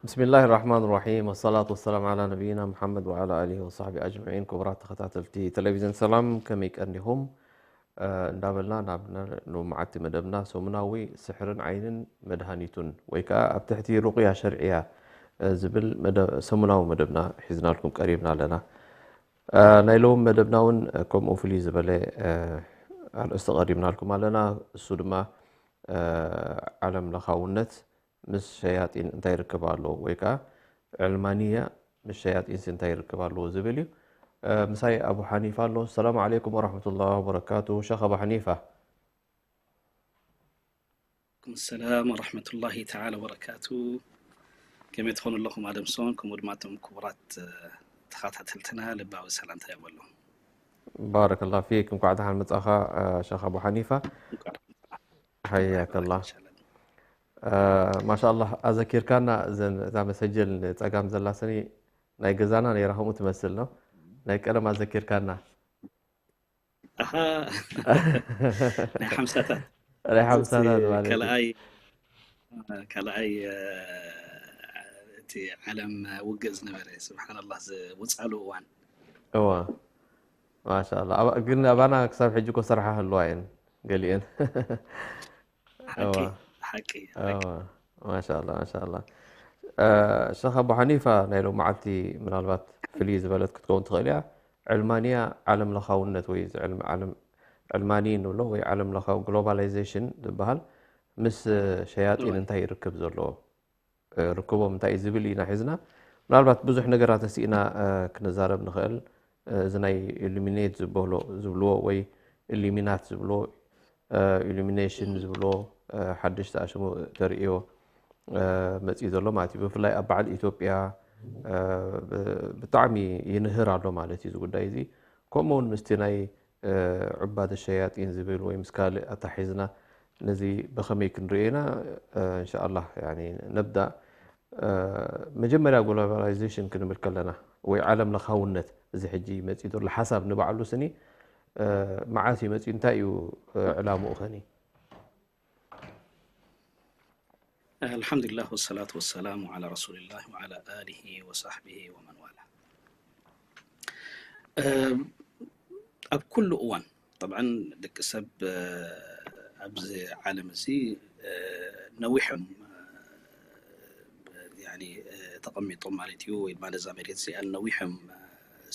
ብስሚላህ ራሕማን ራሒም፣ ወሰላቱ ወሰላም ዓላ ነቢይና ሙሓመድ ወዓላ ኣሊሂ ወሳሕቢ ኣጅመዒን። ክቡራት ተኸታተልቲ ቴሌቪዥን ሰላም፣ ከመይ ቀኒኹም? እንዳበልና ናብ ሎማዓቲ መደብና ሰሙናዊ ስሕርን ዓይንን መድሃኒቱን ወይ ከዓ ኣብ ትሕቲ ሩቕያ ሸርዕያ ዝብል ሰሙናዊ መደብና ሒዝናልኩም ቀሪብና ኣለና። ናይ ሎም መደብና እውን ከምኡ ፍልይ ዝበለ ኣርእስቲ ቀሪብናልኩም ኣለና። እሱ ድማ ዓለም ለኻውነት ምስ ሸያጢን እንታይ ርክብ ኣለዎ ወይ ከዓ ዕልማንያ ምስ ሸያጢንሲ እንታይ ርክብ ኣለዎ ዝብል እዩ። ምሳይ ኣቡ ሓኒፋ ኣሎ። ሰላም ዓለይኩም ወረሕመቱላህ ወበረካቱ። ሸኽ ኣቡ ሓኒፋ። ሰላም ወረሕመቱላሂ ተዓላ ወበረካቱ። ከመይ ትኾኑ ኣለኹም ኣደምሶን፣ ከምኡ ድማ እቶም ክቡራት ተኸታተልትና ልባዊ ሰላምታ የበሎም። ባረከላ ፊክ፣ እንኳዕ ደሓን መጻኻ ሸኽ ኣቡ ሓኒፋ። ሓያከላ። ማሻ ኣላህ፣ ኣዘኪርካና። እዛ መሰጀል ንፀጋም ዘላ ስኒ ናይ ገዛና ነይራ፣ ከምኡ ትመስል ነው። ናይ ቀደም ኣዘኪርካና። ናይ ሓምሳታት ናይ ሓምሳታት ማለት እዩ። ካልኣይ ካልኣይ እቲ ዓለም ውግእ ዝነበረ ስብሓንላህ ዝውፃሉ እዋን። እዋ ማሻላ። ግን ኣባና ክሳብ ሕጂ እኮ ስራሓ ህልዋ እየን ገሊአን። ሓቂ ሓቂ ሓቂ። ማሻላ ማሻላ። ሸኽ ኣቡ ሓኒፋ ናይ ሎም መዓልቲ ምናልባት ፍልይ ዝበለት ክትከውን ትኽእል እያ። ዕልማንያ ዓለም ለኻውነት ወይ እዚ ዕልም- ዓለም- ዕልማኒ ንብሎ ወይ ዓለም ለኻዊ ግሎባላይዜሽን ዝበሃል ምስ ሸያጢን እንታይ ርክብ ዘለዎ ርክቦም እንታይ እዩ ዝብል ኢና ሒዝና። ምናልባት ብዙሕ ነገራት ተስኢና ክንዛረብ ንኽእል። እዚ ናይ ኢሉሚኔት ዝበሎ ዝብልዎ ወይ ኢሉሚናት ዝብልዎ ኢሉሚኔሽን ዝብልዎ ሓድሽ ተኣሽሙ ተርእዮ መፅዩ ዘሎ ማለት እዩ። ብፍላይ ኣብ በዓል ኢትዮጵያ ብጣዕሚ ይንህር ኣሎ ማለት እዩ እዚ ጉዳይ እዚ። ከምኡ እውን ምስቲ ናይ ዑባድ ሸያጢን ዝብል ወይ ምስ ካልእ ኣታሒዝና ነዚ ብኸመይ ክንርእዮ ኢና? እንሻኣላህ ያኒ ነብዳእ። መጀመርያ ግሎባላይዜሽን ክንብል ከለና ወይ ዓለም ለኻውነት እዚ ሕጂ መፂኡ ዘሎ ሓሳብ ንባዕሉ ስኒ መዓስ እዩ መፂኡ? እንታይ እዩ ዕላምኡ ኸኒ? ኣልሓምዱሊላህ ወሰላቱ ወሰላሙ ዓላ ረሱሊላህ ወዓላ ኣሊሂ ወሳሕቢሂ ወመን ዋላ። ኣብ ኩሉ እዋን ጠብዓን ደቂ ሰብ ኣብዚ ዓለም እዚ ነዊሖም ተቐሚጦም ማለት እዩ፣ ወይ ድማ ነዛ መሬት እዚኣ ነዊሖም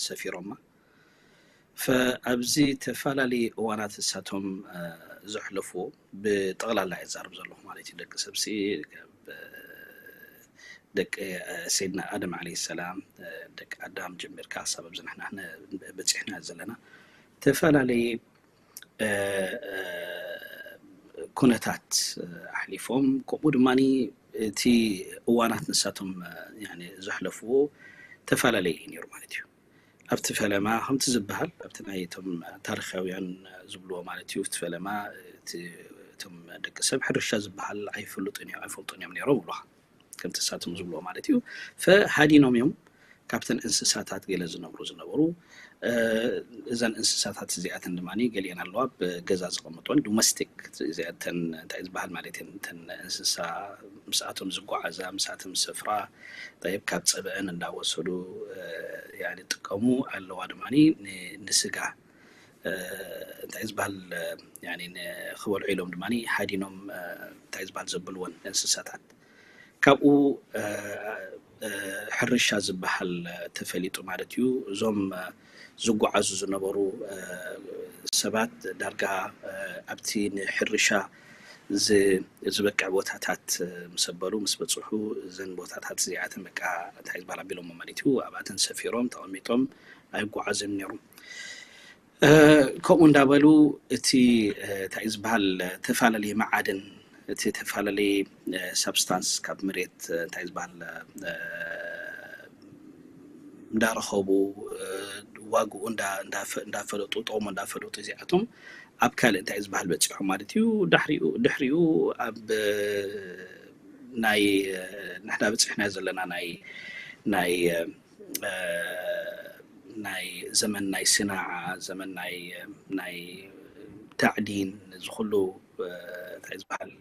ሰፊሮማ። ኣብዚ ተፈላለየ እዋናት እሳቶም ዘሕለፍዎ ብጠቕላላ እየ ዛርብ ዘለኹ ማለት እዩ። ደቂ ሰብሲ ደቂ ሰይድና ኣደም ዓለይሂ ሰላም፣ ደቂ ኣዳም ጀሚርካ ክሳብ ኣብዚ ንሕና በፂሕና ዘለና ተፈላለየ ኩነታት ኣሕሊፎም፣ ከምኡ ድማ እቲ እዋናት ንሳቶም ዘሕለፍዎ ተፈላለየ እዩ ነይሩ ማለት እዩ። ኣብቲ ፈለማ ከምቲ ዝበሃል ኣብቲ ናይ እቶም ታሪካውያን ዝብልዎ ማለት እዩ፣ ኣብቲ ፈለማ እቶም ደቂ ሰብ ሕርሻ ዝበሃል ኣይፈልጡን እዮም ነይሮም ይብሉኻ። ከምቲ ንሳቶም ዝብልዎ ማለት እዩ። ፈሃዲኖም እዮም ካብተን እንስሳታት ገለ ዝነብሩ ዝነበሩ። እዘን እንስሳታት እዚኣተን ድማ ገሊአን ኣለዋ ኣብ ገዛ ዝቐምጦን ዶሜስቲክ እዚኣተን እንታይ ዝበሃል ማለት እየን፣ እተን እንስሳ ምስኣቶም ዝጓዓዛ ምስኣቶም ዝሰፍራ ካብ ፀበአን እንዳወሰዱ ዝጥቀሙ ኣለዋ ድማ ንስጋ እንታይ ዝበሃል ንክበልዑ ኢሎም ድማ ሃዲኖም እንታይ ዝበሃል ዘብልወን እንስሳታት ካብኡ ሕርሻ ዝበሃል ተፈሊጡ ማለት እዩ። እዞም ዝጓዓዙ ዝነበሩ ሰባት ዳርጋ ኣብቲ ንሕርሻ ዝበቅዕ ቦታታት ምስ ኣበሉ ምስ በፅሑ እዘን ቦታታት እዚኣተን በቃ እንታይ ዝበሃል ኣቢሎሞ ማለት እዩ ኣብኣተን ሰፊሮም ተቐሚጦም ኣይጓዓዝን ነይሮም። ከምኡ እንዳበሉ እቲ እንታይ ዝበሃል ተፈላለየ መዓድን እቲ ተፈላለየ ሳብስታንስ ካብ መሬት እንታይ ዝበሃል እንዳረኸቡ ዋግኡ እንዳፈለጡ፣ ጥቕሙ እንዳፈለጡ፣ እዚኣቶም ኣብ ካልእ እንታይ ዝበሃል በፂሖም ማለት እዩ። ድሕሪኡ ኣብ ናይ ንሕና በፂሕና ዘለና ናይ ናይ ናይ ዘመን ናይ ስናዓ፣ ዘመን ናይ ናይ ታዕዲን፣ እዚ ኩሉ እንታይ ዝበሃል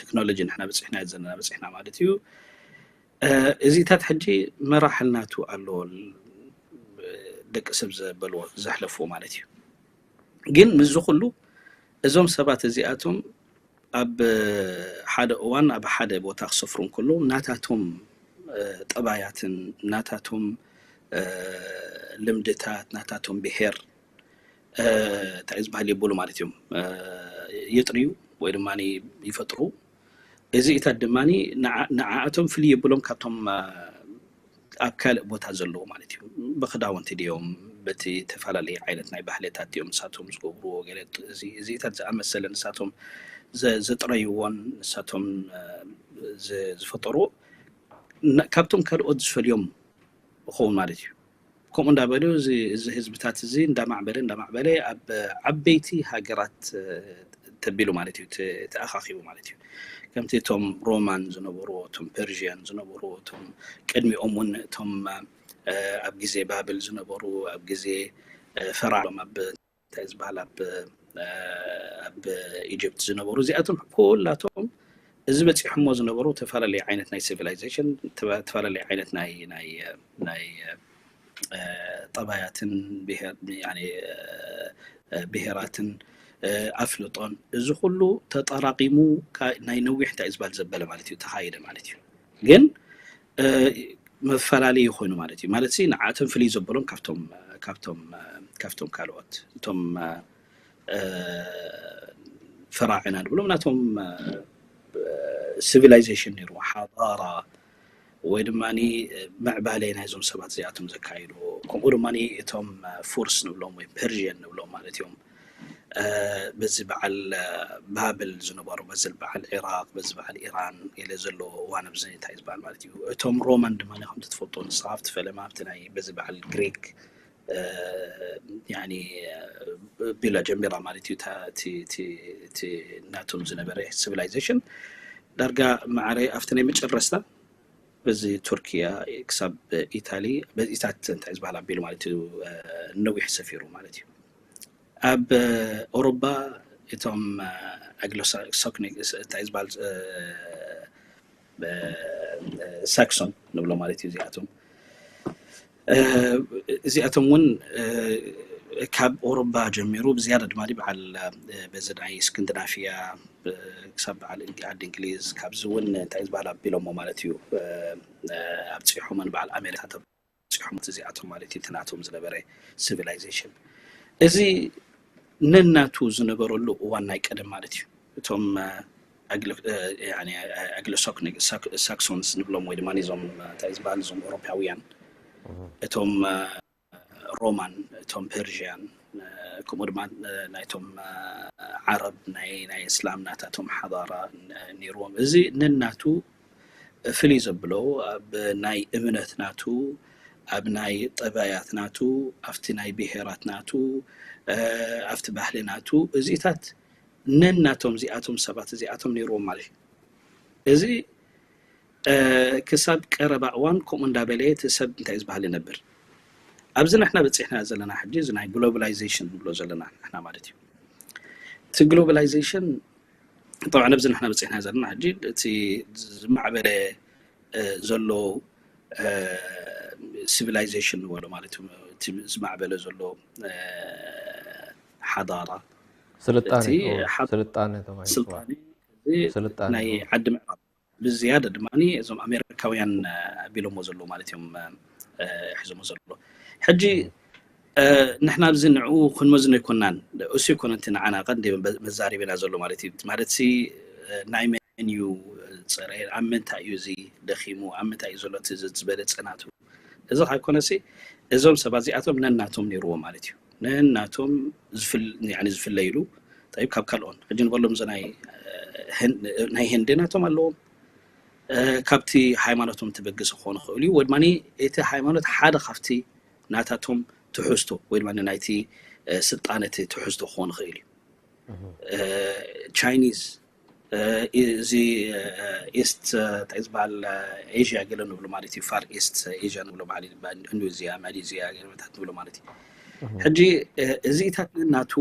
ቴክኖሎጂ ንሕና በፂሕና ዘለና በፂሕና ማለት እዩ። እዚታት ሕጂ መራሕል ናቱ ኣለዎ፣ ደቂ ሰብ ዘበልዎ ዘሕለፍዎ ማለት እዩ። ግን ምስዚ ኩሉ እዞም ሰባት እዚኣቶም ኣብ ሓደ እዋን ኣብ ሓደ ቦታ ክሰፍሩ እንከለዉ ናታቶም ጠባያትን ናታቶም ልምድታት ናታቶም ብሄር እንታይ ዝበሃል የብሉ ማለት እዮም፣ የጥርዩ ወይ ድማ ይፈጥሩ። እዚኢታት ድማ ንዓኣቶም ፍልይ የብሎም ካብቶም ኣብ ካልእ ቦታ ዘለዉ ማለት እዩ። ብክዳውንቲ ድዮም፣ በቲ ተፈላለየ ዓይነት ናይ ባህልታት ድዮም ንሳቶም ዝገብርዎ፣ ገለ እዚኢታት ዝኣመሰለ ንሳቶም ዘጥረይዎን ንሳቶም ዝፈጠርዎ ካብቶም ካልኦት ዝፈልዮም ይኸውን ማለት እዩ። ከምኡ እንዳበሉ እዚ ህዝብታት እዚ እንዳማዕበለ እንዳማዕበለ ኣብ ዓበይቲ ሃገራት ተቢሉ ማለት እዩ፣ ተኣኻኺቡ ማለት እዩ። ከምቲ እቶም ሮማን ዝነበሩ፣ እቶም ፐርዥያን ዝነበሩ፣ እቶም ቅድሚኦም እውን እቶም ኣብ ግዜ ባብል ዝነበሩ፣ ኣብ ግዜ ፈራሎም ኣብ እንታይ ዝበሃል ኣብ ኣብ ኢጅፕት ዝነበሩ እዚኣቶም ኩላቶም እዚ በፂሖሞ ዝነበሩ ተፈላለየ ዓይነት ናይ ሲቪላይዜሽን ተፈላለየ ዓይነት ናይ ናይ ናይ ጠባያትን ብሄራትን ኣፍልጦን እዚ ኩሉ ተጠራቂሙ ናይ ነዊሕ እንታይ ዝበሃል ዘበለ ማለት እዩ ተኻየደ ማለት እዩ። ግን መፈላለዩ ኮይኑ ማለት እዩ። ማለት ንዓቶም ፍልይ ዘበሎም ካብቶም ካልኦት እቶም ፈራዕና ንብሎም ናቶም ሲቪላይዜሽን ነይሩ ሓዳራ ወይ ድማ ምዕባለ ናይዞም ሰባት እዚኣቶም ዘካይዱ ከምኡ ድማ እቶም ፉርስ ንብሎም ወይ ፐርዥን ንብሎም ማለት እዮም በዚ በዓል ባብል ዝነበሩ በዚ በዓል ዒራቅ በዚ በዓል ኢራን ገለ ዘለዎ እዋን ኣብዚ እንታይ ዝበሃል ማለት እዩ። እቶም ሮማን ድማ ከምቲ ትፈልጦ ንስኻ ኣብቲ ፈለማ ኣብቲ ናይ በዚ በዓል ግሪክ ያኒ ቢላ ጀሚራ ማለት እዩ እቲ ናቶም ዝነበረ ሲቪላይዜሽን ዳርጋ ማዕረ ኣብቲ ናይ መጨረስታ በዚ ቱርኪያ ክሳብ ኢታሊ በዚታት እንታይ ዝበሃል ኣቢሉ ማለት እዩ ነዊሕ ሰፊሩ ማለት እዩ። ኣብ ኦሮባ እቶም ኣግሎሳክሶኒክ እንታይ ዝበሃል ሳክሶን ንብሎ ማለት እዩ እዚኣቶም እዚኣቶም እውን ካብ ኦሮባ ጀሚሩ ብዝያዳ ድማ በዓል በዚ ናይ ስክንድናፍያ ክሳብ በዓል ዓዲ እንግሊዝ ካብዚ እውን እንታይ ዝበሃል ኣቢሎሞ ማለት እዩ ኣብፂሖምን በዓል ኣሜሪካ ተብፅሖም እዚኣቶም ማለት እዩ ናቶም ዝነበረ ሲቪላይዜሽን እዚ ነናቱ ዝነበረሉ እዋን ናይ ቀደም ማለት እዩ። እቶም ኣግሎሳክሶንስ ንብሎም ወይ ድማ ዞም እንታይ ዝበሃል ዞም ኤውሮፓውያን እቶም ሮማን እቶም ፐርዥያን ከምኡ ድማ ናይቶም ዓረብ ናይ ናይ እስላም ናታቶም ሓዳራ ነይርዎም። እዚ ነናቱ ፍልይ ዘብሎ ኣብ ናይ እምነት ናቱ ኣብ ናይ ጠባያት ናቱ ኣብቲ ናይ ብሄራት ናቱ ኣብቲ ባህሊ ናቱ እዚታት ነናቶም እዚኣቶም ሰባት እዚኣቶም ነይርዎም ማለት እዩ። እዚ ክሳብ ቀረባ እዋን ከምኡ እንዳበለ እቲ ሰብ እንታይ ዝበሃል ይነብር። ኣብዚ ንሕና በፂሕና ዘለና ሕጂ እዚ ናይ ግሎባላይዜሽን ንብሎ ዘለና ንሕና ማለት እዩ። እቲ ግሎባላይዜሽን ጠብዓ ኣብዚ ንሕና በፂሕና ዘለና ሕጂ እቲ ዝማዕበለ ዘሎ ሲቪላይዜሽን ንበሎ ማለት እዩ። እቲ ዝማዕበለ ዘሎ ሓዳራ ስልጣነ ስልጣነ ስልጣነ ናይ ዓዲ ምዕራብ ብዝያዳ ድማ እዞም ኣሜሪካውያን ኣቢሎሞ ዘለዉ ማለት እዮም ሒዞሞ ዘሎ። ሕጂ ንሕና ኣብዚ ንዕኡ ክንመዝኖ ኣይኮናን፣ እሱ ይኮነ እቲ ንዓና ቀንዲ መዛሪብና ዘሎ ማለት እዩ። ማለት ሲ ናይ መን እዩ ፀረ፣ ኣብ ምንታይ እዩ እዚ ደኺሙ፣ ኣብ ምንታይ እዩ ዘሎ እቲ ዝበለፀ ናቱ። እዚ ካብ ኮነ ሲ እዞም ሰባት እዚኣቶም ነናቶም ነይርዎ ማለት እዩ። ነናቶም ዝፍለይሉ ካብ ካልኦን ሕጂ ንበሎም እዚ ናይ ህንዲ ናቶም ኣለዎም። ካብቲ ሃይማኖቶም ተበግሲ ክኾኑ ክኽእሉ እዩ። ወድማ እቲ ሃይማኖት ሓደ ካብቲ ናታቶም ትሕዝቶ ወይ ድማ ናይቲ ስልጣነ እቲ ትሕዝቶ ክኾን ይኽእል እዩ። ቻይኒዝ፣ እዚ ኢስት እንታይ ዝበሃል፣ ኤዥያ ገለ ንብሎ ማለት እዩ። ፋር ኢስት ኤዥያ ንብሎ ማለት እዩ። ኢንዶኔዥያ፣ ማሌዥያ ገለታት ንብሎ ማለት እዩ። ሕጂ እዚታት ናቱ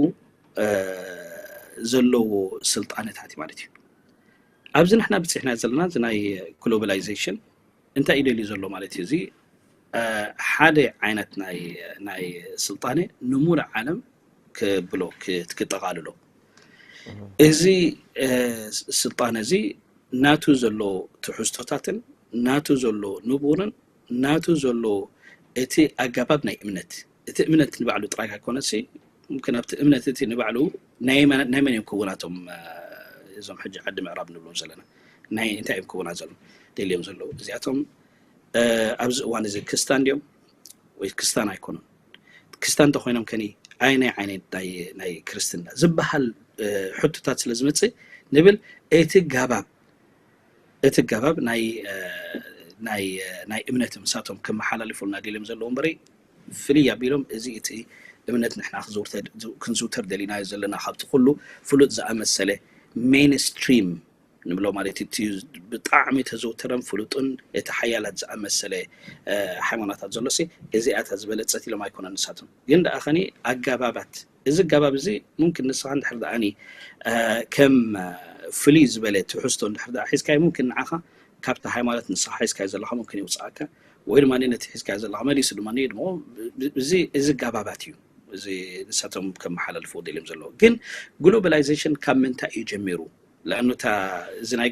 ዘለዎ ስልጣነታት እዩ ማለት እዩ። ኣብዚ ንሕና ብፅሕና ዘለና እዚ ናይ ግሎባላይዜሽን እንታይ እዩ ደልዩ ዘሎ ማለት እዩ? እዚ ሓደ ዓይነት ናይ ስልጣነ ንሙሉእ ዓለም ክብሎ ክጠቓልሎ። እዚ ስልጣነ እዚ ናቱ ዘሎ ትሕዝቶታትን ናቱ ዘሎ ንቡርን ናቱ ዘሎ እቲ ኣገባብ ናይ እምነት፣ እቲ እምነት ንባዕሉ ጥራይ ኣይኮነሲ፣ ምክን ኣብቲ እምነት እቲ ንባዕሉ ናይ መን እዮም ክውናቶም? እዞም ሕጂ ዓዲ ምዕራብ ንብሎም ዘለና ናይ እንታይ እዮም ክውና ዘሎ ደልዮም ዘለዉ? እዚኣቶም ኣብዚ እዋን እዚ ክስታን ድዮም ወይ ክስታን ኣይኮኑን? ክስታን እንተኮይኖም ከኒ ኣየናይ ዓይነት ናይ ክርስትና ዝበሃል ሕቶታት ስለ ዝመፅእ ንብል፣ እቲ ጋባብ እቲ ጋባብ ናይ ናይ ናይ እምነት ምሳቶም ከመሓላልፉልና ደልዮም ዘለዉ እምበረይ፣ ፍልይ ኣቢሎም እዚ እቲ እምነት ንሕና ክንዝውተር ደሊናዮ ዘለና ካብቲ ኩሉ ፍሉጥ ዝኣመሰለ ሜንስትሪም ንብሎ ማለት እቲ ብጣዕሚ ተዘውተረን ፍሉጥን እቲ ሓያላት ዝኣመሰለ ሃይማኖታት ዘሎ ሲ እዚኣታ ዝበለፀት ኢሎም ኣይኮነን። ንሳቶም ግን ደኣ ኸኒ ኣጋባባት እዚ ኣጋባብ እዚ ሙምክን ንስኻ እንድሕር ደኣኒ ከም ፍልይ ዝበለ ትሕዝቶ እንድሕር ደኣ ሒዝካዮ ሙምክን ንዓኻ ካብቲ ሃይማኖት ንስኻ ሒዝካዮ ዘለኻ ሙምክን ይውፅኣካ ወይ ድማ ነቲ ሒዝካዮ ዘለኻ መሊሱ ድማ ንድሞ እዚ እዚ ኣጋባባት እዩ። እዚ ንሳቶም ከመሓላልፍዎ ደልዮም ዘለዎ ግን ግሎባላይዜሽን ካብ ምንታይ እዩ ጀሚሩ? ለኣኑ እታ እዚ ናይ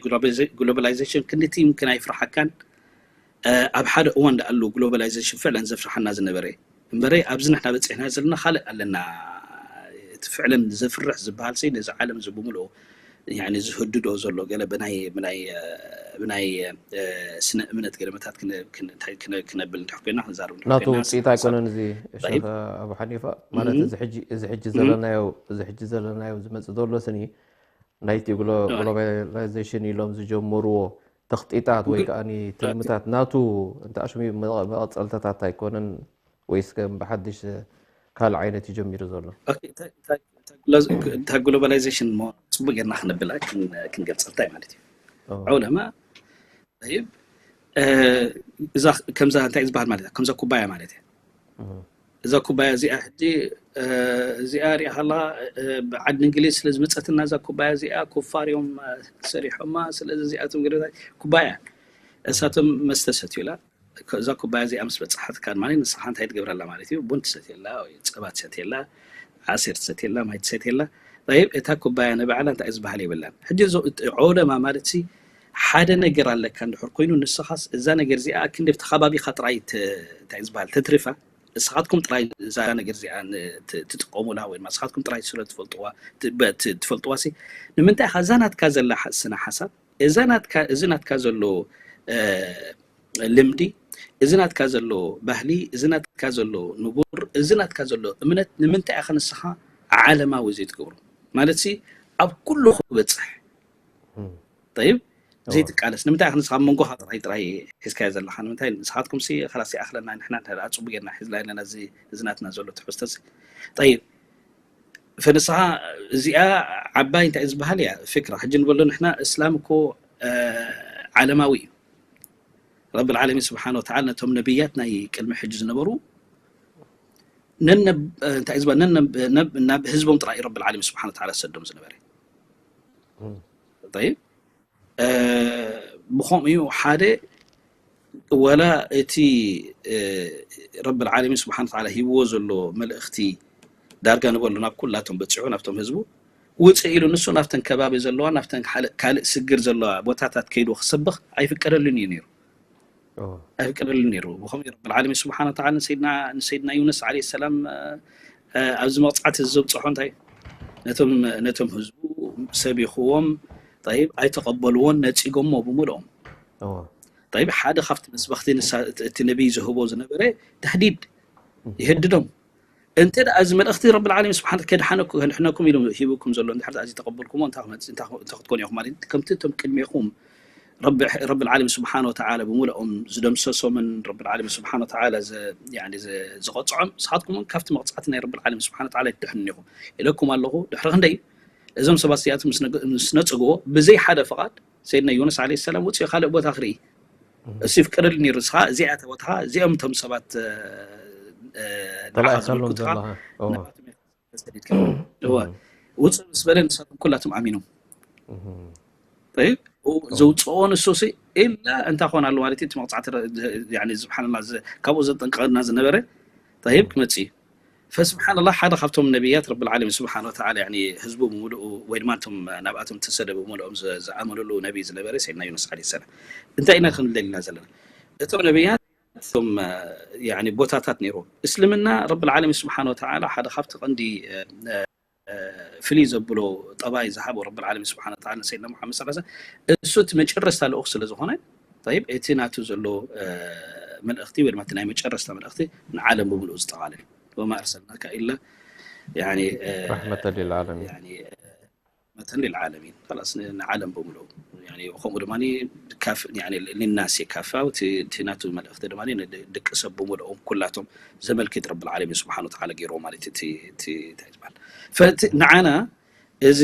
ግሎባላይዜሽን ክንድቲ ሙምክን ኣይፍርሓካን ኣብ ሓደ እዋን ደኣሉ ግሎባላይዜሽን ፍዕለን ዘፍርሓና ዝነበረ እምበረ ኣብዚ ንሕና በፂሕና ዘለና ካልእ ኣለና። እቲ ፍዕለን ዘፍርሕ ዝበሃል ሲ ነዚ ዓለም እዚ ብምልኡ ዝህድዶ ዘሎ ገለ ብናይ ብናይ ብናይ ስነ እምነት ገለመታት ክነብል እንድሕር ኮይና ክንዛረብ እንድሕር ናቱ ኮይና ውፅኢት ኣይኮነን። እዚ ሸኸ ኣቡ ሓኒፋ ማለት እዚ ሕጂ እዚ ሕጂ ዘለናዮ እዚ ሕጂ ዘለናዮ ዝመፅእ ዘሎ ስኒ ናይቲ ግሎባላይዜሽን ኢሎም ዝጀመርዎ ተኽጢጣት ወይ ከዓ ትልምታት ናቱ እንተ ኣሽሙ መቐፀልተታት ኣይኮነን ወይስ ከም ብሓድሽ ካልእ ዓይነት እዩ ጀሚሩ ዘሎ? እታ ግሎባላይዜሽን እሞ ፅቡቅ ጌርና ክነብላ ክንገልፀልታ እዩ ማለት እዩ። ዑለማ ይብ እዛ ከምዛ እንታይ ዝበሃል ማለት እያ? ከምዛ ኩባያ ማለት እያ። እዛ ኩባያ እዚኣ ሕጂ እዚኣ ሪኣ ከላ ብዓዲ እንግሊዝ ስለ ዝመፀትና እዛ ኩባያ እዚኣ ኩፋር እዮም ሰሪሖማ። ስለዚ እዚኣቶም ገለ ኩባያ እሳቶም መስተ ሰትዩላ እዛ ኩባያ እዚኣ ምስ በፅሓትካ ድማ ንስኻ እንታይ ትገብረላ ማለት እዩ? ቡን ትሰትየላ ወይ ፀባ ትሰትየላ፣ ዓሲር ትሰትየላ፣ ማይ ትሰትየላ። ይብ እታ ኩባያ ንባዕላ እንታይ ዝበሃል የብላን። ሕጂ ዑለማ ማለት ሲ ሓደ ነገር ኣለካ እንድሕር ኮይኑ ንስኻስ እዛ ነገር እዚኣ ክንዲ ኣብቲ ከባቢኻ ጥራይ እንታይ ዝበሃል ተትርፋ ንስኻትኩም ጥራይ እዛ ነገር እዚኣ ትጥቀሙላ ወይ ድማ ንስኻትኩም ጥራይ ስለ ትፈልጥዋ ትፈልጥዋ ሲ ንምንታይ ኢኻ እዛ ናትካ ዘላ ስነ ሓሳብ እዛ ናትካ እዚ ናትካ ዘሎ ልምዲ እዚ ናትካ ዘሎ ባህሊ እዚ ናትካ ዘሎ ንቡር እዚ ናትካ ዘሎ እምነት ንምንታይ ኢኻ ንስኻ ዓለማዊ ዘይትገብሮ ማለት ሲ ኣብ ኩሉ ክበፅሕ ጠይብ ዘይትቃለስ ንምንታይ ኢኻ ንስኻ መንጎኻ ጥራይ ጥራይ ሒዝካዮ ዘለኻ ንምንታይ ንስኻትኩም ሲ ኸላስ ይኣኽለና ንሕና እንተ ደኣ ፅቡቅ ጌርና ሒዝና ኣለና እዚ እዚ ናትና ዘሎ ትሕዝቶ ሲ ጠይብ ፈንስኻ እዚኣ ዓባይ እንታይ ዝበሃል እያ ፍክራ ሕጂ ንበሎ ንሕና እስላም እኮ ዓለማዊ እዩ ረብ ዓለሚን ስብሓን ወተዓላ ነቶም ነብያት ናይ ቅድሚ ሕጂ ዝነበሩ ነነብ እንታይ ዝበሃል ነነብ ናብ ህዝቦም ጥራይ ረብ ዓለሚን ስብሓን ወተዓላ ሰዶም ዝነበረ ይብ ብኸምኡ ሓደ ወላ እቲ ረብ ዓለሚን ስብሓን ወተዓላ ሂብዎ ዘሎ መልእኽቲ ዳርጋ ንበሉ ናብ ኩላቶም በፂሑ ናብቶም ህዝቡ ውፅእ ኢሉ ንሱ ናብተን ከባቢ ዘለዋ ናብተን ካልእ ስግር ዘለዋ ቦታታት ከይዱ ክሰብኽ ኣይፍቀደሉን እዩ ነይሩ ኣይፍቀደሉን ነይሩ ብኸምኡ ረብ ዓለሚን ስብሓን ወተዓላ ንሰይድና ዩኑስ ዓለ ሰላም ኣብዚ መቕፃዕቲ ዘብፅሖ እንታይ ነቶም ህዝቡ ሰቢኽዎም ይብ ኣይተቐበልዎን ነፂጎሞ ብምልኦም ይብ ሓደ ካብቲ መስበኽቲ እቲ ነቢይ ዝህቦ ዝነበረ ተህዲድ ይህድዶም እንተ ደኣ እዚ መልእኽቲ ረብ ዓለሚን ስብሓን ከድሓነኩም ኢሉ ሂብኩም ዘሎ እንድሕር እዚ ተቐበልኩሞ እንታይ ክትኮኑ ኢኹም ማለት ከምቲ እቶም ቅድሜኹም ረቢ ረብል ዓለሚን ስብሓን ወተዓላ ብምልኦም ዝደምሰሶምን ረብል ዓለሚን ስብሓን ወተዓላ ዘ- ያኒ ዘ- ዝቐፅዖም፣ ንስኻትኩም እውን ካብቲ መቕፃዕቲ ናይ ረብል ዓለሚን ስብሓን ወተዓላ ኣይትድሕኑን ኢኹም ኢለኩም ኣለኹ። ድሕሪ ክንደይ እዞም ሰባት እዚኣቶም ምስ ነገ- ምስ ነፅግዎ ብዘይ ሓደ ፍቓድ ሰይድና ዩኑስ ዓለይሂ ሰላም ውፅኡ ካልእ ቦታ ክርኢ እሱ ይፍቀደሉ ነይሩ። ንስኻ እዚኣ እታ ቦታኻ እዚኦም እቶም ሰባት እ፣ እ፣ ንዓኻ ተላኢኻሎም ዘመልክቱኻ ዘለኻ። እዎ። ናባቶም ኢኻ ተሰዲድካ። እወ። እም። ውፅእ ምስ በለ ንሳቶም ኩላቶም ኣሚኖም። እም። ጠይብ፣ እው፣ እም። ዘውፅኦ ንሱ ሲ ኢላ እንታይ ክኾን ኣሎ ማለት እዩ? እቲ መቕፃዕቲ ረ- ዝ- ያኒ ስብሓንላ ዝ- ካብኡ ዘጠንቀቐና ዝነበረ ጠይብ እም። ክመፅእ እዩ። ፈስብሓንላ ሓደ ካብቶም ነቢያት ረብል ዓለሚን ስብሓን ወተዓላ ያኒ ህዝቡ ብምሉኡ ወይ ድማ እቶም ናብኣቶም ተሰደ ብምሉኦም ዝ- ዝኣመኑሉ ነቢ ዝነበረ ሰይድና ዩኑስ ዓለይሂ ሰላም እንታይ ኢና ክንብል ደሊና ዘለና? እቶም ነቢያት እቶም ያኒ ቦታታት ነይሩ። እስልምና ረብል ዓለሚን ስብሓን ወተዓላ ሓደ ካብቲ ቀንዲ እ፣ እ፣ ፍልይ ዘብሎ ጠባይ ዝሃቦ ረብል ዓለሚን ስብሓን ወተዓላ ንሰይድና ሙሓመድ ሰለላሁ ዐለይሂ ወሰለም እሱ እቲ መጨረስታ ልኡኽ ስለ ዝኾነ ጠይብ እቲ ናቱ ዘሎ እ፣ መልእኽቲ ወይ ድማ እቲ ናይ መጨረስታ መልእኽቲ ንዓለም ብምሉኡ ዝጠቓልል ወማ ኣርሰልናካ ኢላ ያኒ እ፣ ረሕመተን ሊልዓለሚን። ያኒ እ፣ ረሕመተን ሊልዓለሚን ላስ ንዓለም ብምሉኡ ከምኡ ድማ ሊናስ የካፋ እቲ ናቱ መልእኽቲ ድማ ንደቂ ሰብ ብምልኦም ኩላቶም ዘመልክት ረብል ዓለሚን ስብሓን ወተዓላ ገይርዎ ማለት እዩ። እቲ እንታይ ዝበሃል ፈቲ ንዓና እዚ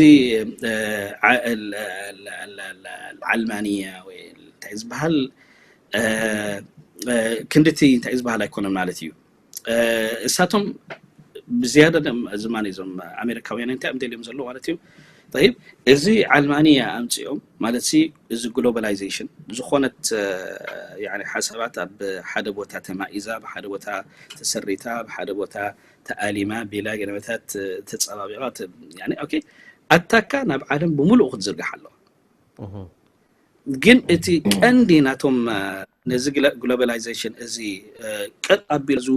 ዓልማንያ ወይ እንታይ ዝበሃል ክንድቲ እንታይ ዝበሃል ኣይኮነን ማለት እዩ። እሳቶም ብዝያዳ ደም ዝማን እዞም ኣሜሪካውያን እንታይ እዮም ደልዮም ዘለዎ ማለት እዩ። ጠይብ እዚ ዓልማንያ ኣምፅኦም ማለት ሲ እዚ ግሎባላይዜሽን ዝኾነት ሓሳባት ኣብ ሓደ ቦታ ተማኢዛ ብሓደ ቦታ ተሰሪታ ብሓደ ቦታ ተኣሊማ ቤላ ገለመታት ተፀባቢቓ ኦኬ ኣታካ ናብ ዓለም ብምሉኡ ክትዝርጋሕ ኣለዋ። ግን እቲ ቀንዲ ናቶም ነዚ ግሎባላይዜሽን እዚ ቀጥ ኣቢሉ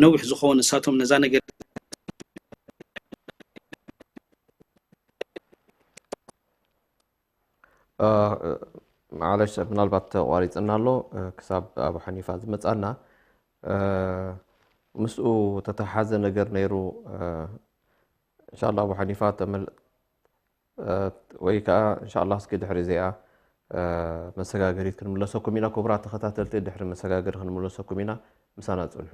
ነዊሕ ዝኸውን ንሳቶም ነዛ ነገር ማዓለሽ ምናልባት ተቋሪፅና ኣሎ ክሳብ ኣቡ ሓኒፋ ዝመፃና ምስኡ ተተሓዘ ነገር ነይሩ እንሻላ ኣቡ ሓኒፋ ተመል ወይ ከዓ እንሻላ እስኪ ድሕሪ እዚኣ መሰጋገሪት ክንምለሰኩም ኢና ክቡራት ተኸታተልቲ ድሕሪ መሰጋገሪ ክንምለሰኩም ኢና ምሳና ፅንሑ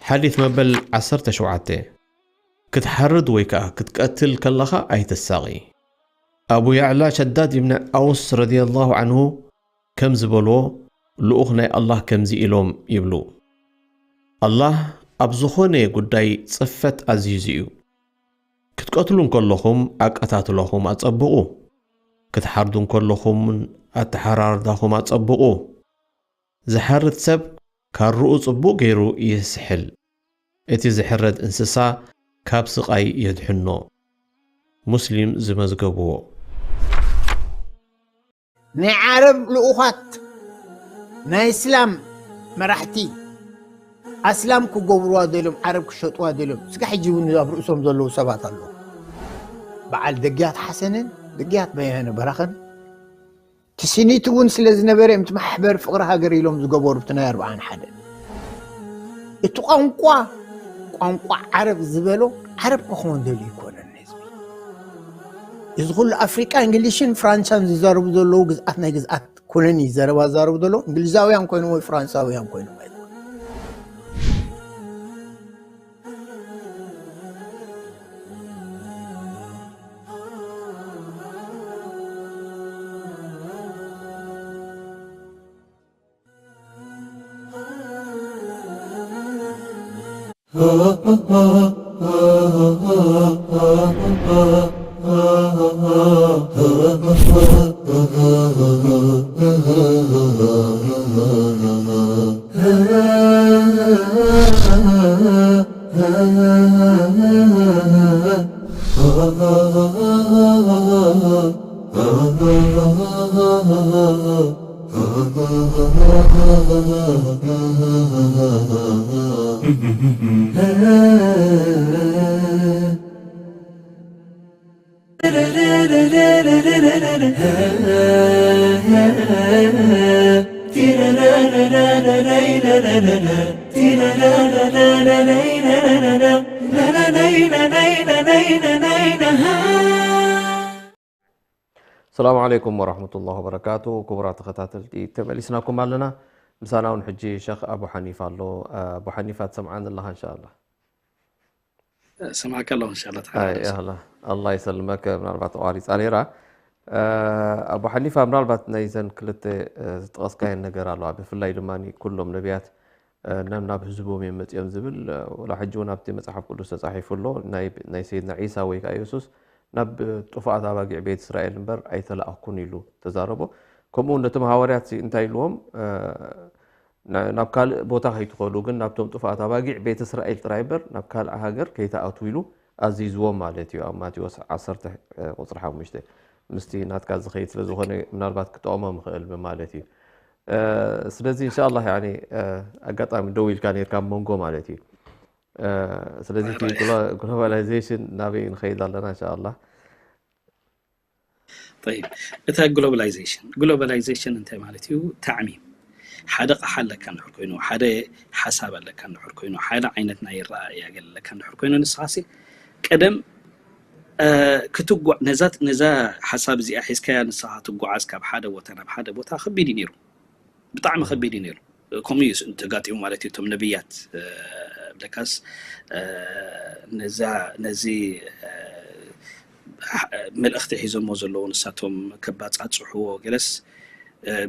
ሓዲት መበል ዓሰርተ ሸውዓተ ክትሓርድ ወይ ከኣ ክትቀትል ከለኻ ኣይትሳቒ። ኣቡ ያዕላ ሸዳድ ኢብን ኣውስ ረድየላሁ ዓንሁ ከም ዝበልዎ ልኡኽ ናይ ኣላህ ከምዚ ኢሎም ይብሉ። ኣላህ ኣብ ዝኾነ ጉዳይ ጽፈት ኣዚዙ እዩ። ክትቀትሉ እንከለኹም ኣቀታትላኹም ኣጸብቑ። ክትሓርዱ እንከለኹም ኣተሓራርዳኹም ኣጸብቑ። ዝሓርድ ሰብ ካርኡ ጽቡቕ ገይሩ ይስሕል። እቲ ዝሕረድ እንስሳ ካብ ስቓይ የድሕኖ። ሙስሊም ዝመዝገብዎ። ናይ ዓረብ ልኡኻት ናይ እስላም መራሕቲ ኣስላም ክገብርዋ ደልዮም ዓረብ ክሸጥዋ ደልዮም እስካ ሕጂ እውን ኣብ ርእሶም ዘለዉ ሰባት ኣለዉ በዓል ደግያት ሓሰንን ደግያት በየነ በራኸን ትስኒት እውን ስለ ዝነበረ እዮም ማሕበር ፍቕሪ ሃገር ኢሎም ዝገበሩ እቲ ናይ ኣርብዓን ሓደ እቲ ቋንቋ ቋንቋ ዓረብ ዝበሎ ዓረብ ክኸውን ደልዩ ይኮነን ህዝቢ እዚ ኩሉ ኣፍሪቃ እንግሊሽን ፍራንሳን ዝዛረቡ ዘለዉ ግዝኣት ናይ ግዝኣት ኮሎኒ ዘረባ ዝዛረቡ ዘለዉ እንግሊዛውያን ኮይኖም ወይ ፍራንሳውያን ኮይኖም ኣይኮኑ ሰላም ዓለይኩም ወራህመቱላሂ ወበረካቱ። ክቡራት ተኸታተልቲ፣ ተመሊስናኩም ኣለና። ምሳና እውን ሕጂ ሸኽ ኣቡ ሓኒፋ ኣሎ። ኣቡ ሓኒፋ፣ ትሰምዓኒ ኣለኻ እንሻላ? ሰማዕካ ኣለኹ እንሻላ። ኣይ፣ ኣላ፣ ኣላ ይሰልመክ። ምናልባት ተቋሪፃ ነይራ። ኣቡ ሓኒፋ፣ ምናልባት ናይዘን ክልተ ዝጠቐስካየን ነገር ኣለዋ። ብፍላይ ድማ ኩሎም ነቢያት ናብ ናብ ህዝቦም እዮም መፂኦም ዝብል፣ ወላ ሕጂ እውን ኣብቲ መፅሓፍ ቅዱስ ተፃሒፉ ኣሎ። ናይ ናይ ሰይድና ዒሳ ወይ ከዓ የሱስ ናብ ጥፉኣት ኣባጊዕ ቤት እስራኤል እምበር ኣይተላእኩን ኢሉ ተዛረቦ። ከምኡ እውን ነቶም ሃዋርያት ሲ እንታይ ኢልዎም? ናብ ካልእ ቦታ ከይትኸዱ፣ ግን ናብቶም ጥፉኣት ኣባጊዕ ቤት እስራኤል ጥራይ እምበር ናብ ካልእ ሃገር ከይትኣትዉ ኢሉ ኣዚዝዎም ማለት እዩ። ኣብ ማቴዎስ ዓሰርተ ቁፅሪ ሓሙሽተ ምስቲ ናትካ ዝኸይድ ስለ ዝኾነ ምናልባት ክጠቕሞም ይኽእል ማለት እዩ። ስለዚ እንሻላ ኣጋጣሚ ደው ኢልካ ነርካ ኣብ መንጎ ማለት እዩ። ስለዚ ግሎባላይዜሽን ናበይ ንኸይድ ኣለና እንሻላ? ይብ እታ ግሎባላይዜሽን ግሎባላይዜሽን እንታይ ማለት እዩ? ታዕሚም። ሓደ ቃሓ ኣለካ እንድሕር ኮይኑ፣ ሓደ ሓሳብ ኣለካ እንድሕር ኮይኑ፣ ሓደ ዓይነት ናይ ረኣያ ገለ ኣለካ እንድሕር ኮይኑ፣ ንስኻሲ ቀደም ክትጓ ነዛ ነዛ ሓሳብ እዚኣ ሒዝካያ ንስኻ ትጓዓዝ ካብ ሓደ ቦታ ናብ ሓደ ቦታ ከቢድ እዩ ነይሩ። ብጣዕሚ ከቢድ እዩ ነይሩ። ከምኡ እዩ ተጋጢሙ ማለት እዩ። እቶም ነብያት ለካስ ነዛ ነዚ መልእኽቲ ሒዞሞ ዘለዉ ንሳቶም ከባጻጽሕዎ ገለስ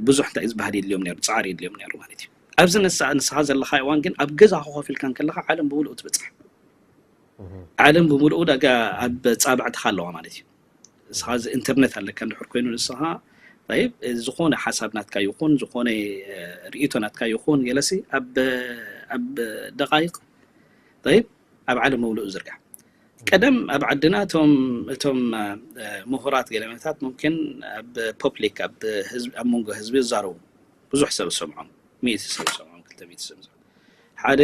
ብዙሕ እንታይ ዝበሃል የድልዮም ነይሩ፣ ጻዕሪ የድልዮም ነይሩ ማለት እዩ። ኣብዚ ንስኻ ዘለኻ እዋን ግን ኣብ ገዛ ኮፍ ኢልካ እንከለኻ ዓለም ብምሉኡ ትበጽሕ። ዓለም ብምሉኡ ዳጋ ኣብ ጻብዕትኻ ኣለዋ ማለት እዩ። ንስኻ እዚ ኢንተርነት ኣለካ እንድሕር ኮይኑ ንስኻ ይብ ዝኾነ ሓሳብ ናትካ ይኹን ዝኾነ ርእይቶ ናትካ ይኹን ገለሲ ኣብ ኣብ ደቃይቅ ይብ ኣብ ዓለም ምሉእ ዝርጋሕ። ቀደም ኣብ ዓድና እቶም እቶም ምሁራት ገለመታት ሙምኪን ኣብ ፐብሊክ ኣብ ኣብ መንጎ ህዝቢ ይዛረቡ። ብዙሕ ሰብ ዝሰምዖም፣ ሚእቲ ሰብ ዝሰምዖም፣ ክልተ ሚእቲ ሰብ ዝሰምዖም። ሓደ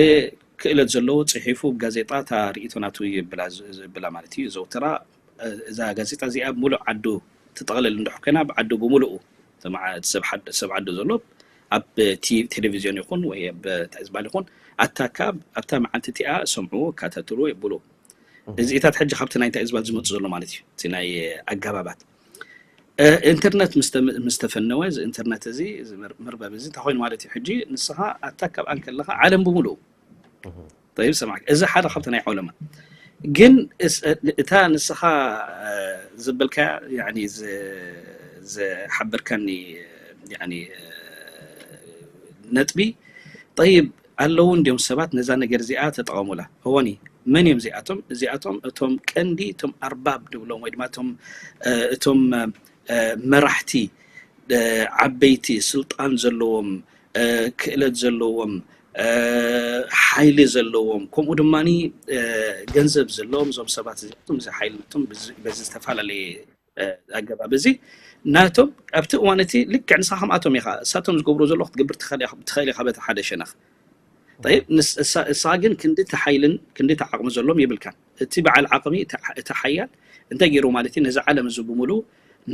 ክእለት ዘለዎ ጽሒፉ ጋዜጣ እታ ርእይቶ ናቱ ይብላ ማለት እዩ፣ ዘውትራ። እዛ ጋዜጣ እዚኣ ሙሉእ ዓዱ ትጠቕልል እንድሕር ኮይና ብዓዱ ብምሉኡ ሰብ ዓዱ ዘሎ ኣብ ቴሌቪዝዮን ይኹን ወይ ኣብ እንታይ ዝበሃል ይኹን ኣታካ ኣብታ መዓልቲ እቲኣ ሰምዕዎ፣ እካታተልዎ የብሉ። እዚኢታት ሕጂ ካብቲ ናይ እንታይ ዝበሃል ዝመፁ ዘሎ ማለት እዩ፣ እቲ ናይ ኣገባባት። ኢንተርነት ምስ ተፈነወ፣ እዚ ኢንተርነት እዚ፣ እዚ መርበብ እዚ እንታይ ኮይኑ ማለት እዩ? ሕጂ ንስኻ ኣታካ ኣብኣ እንከለኻ ዓለም ብምሉኡ ይብ ሰማዕካ። እዚ ሓደ ካብቲ ናይ ዓውለማ ግን እታ ንስኻ ዝበልካያ ዝሓበርካኒ ነጥቢ ጠይብ ኣለዉ እንዲዮም ሰባት ነዛ ነገር እዚኣ ተጠቐሙላ። እወኒ መን እዮም እዚኣቶም? እዚኣቶም እቶም ቀንዲ እቶም ኣርባብ ንብሎም ወይ ድማ እቶም እቶም መራሕቲ ዓበይቲ ስልጣን ዘለዎም ክእለት ዘለዎም ሓይሊ ዘለዎም ከምኡ ድማ ገንዘብ ዘለዎም እዞም ሰባት እዚኣቶም እዚ ሓይልነቶም በዚ ዝተፈላለየ ኣገባብ እዚ ናቶም ኣብቲ እዋን እቲ ልክዕ ንስኻ ከምኣቶም ኢኻ። እሳቶም ዝገብሩ ዘለዉ ክትገብር ትኽእል ኢኻ በቲ ሓደ ሸነኽ። ጠይብ ንስኻ ግን ክንዲ እቲ ሓይልን ክንዲ እቲ ዓቕሚ ዘለዎም የብልካን። እቲ በዓል ዓቕሚ እቲ ሓያል እንታይ ገይሩ ማለት እዩ ነዚ ዓለም እዚ ብምሉኡ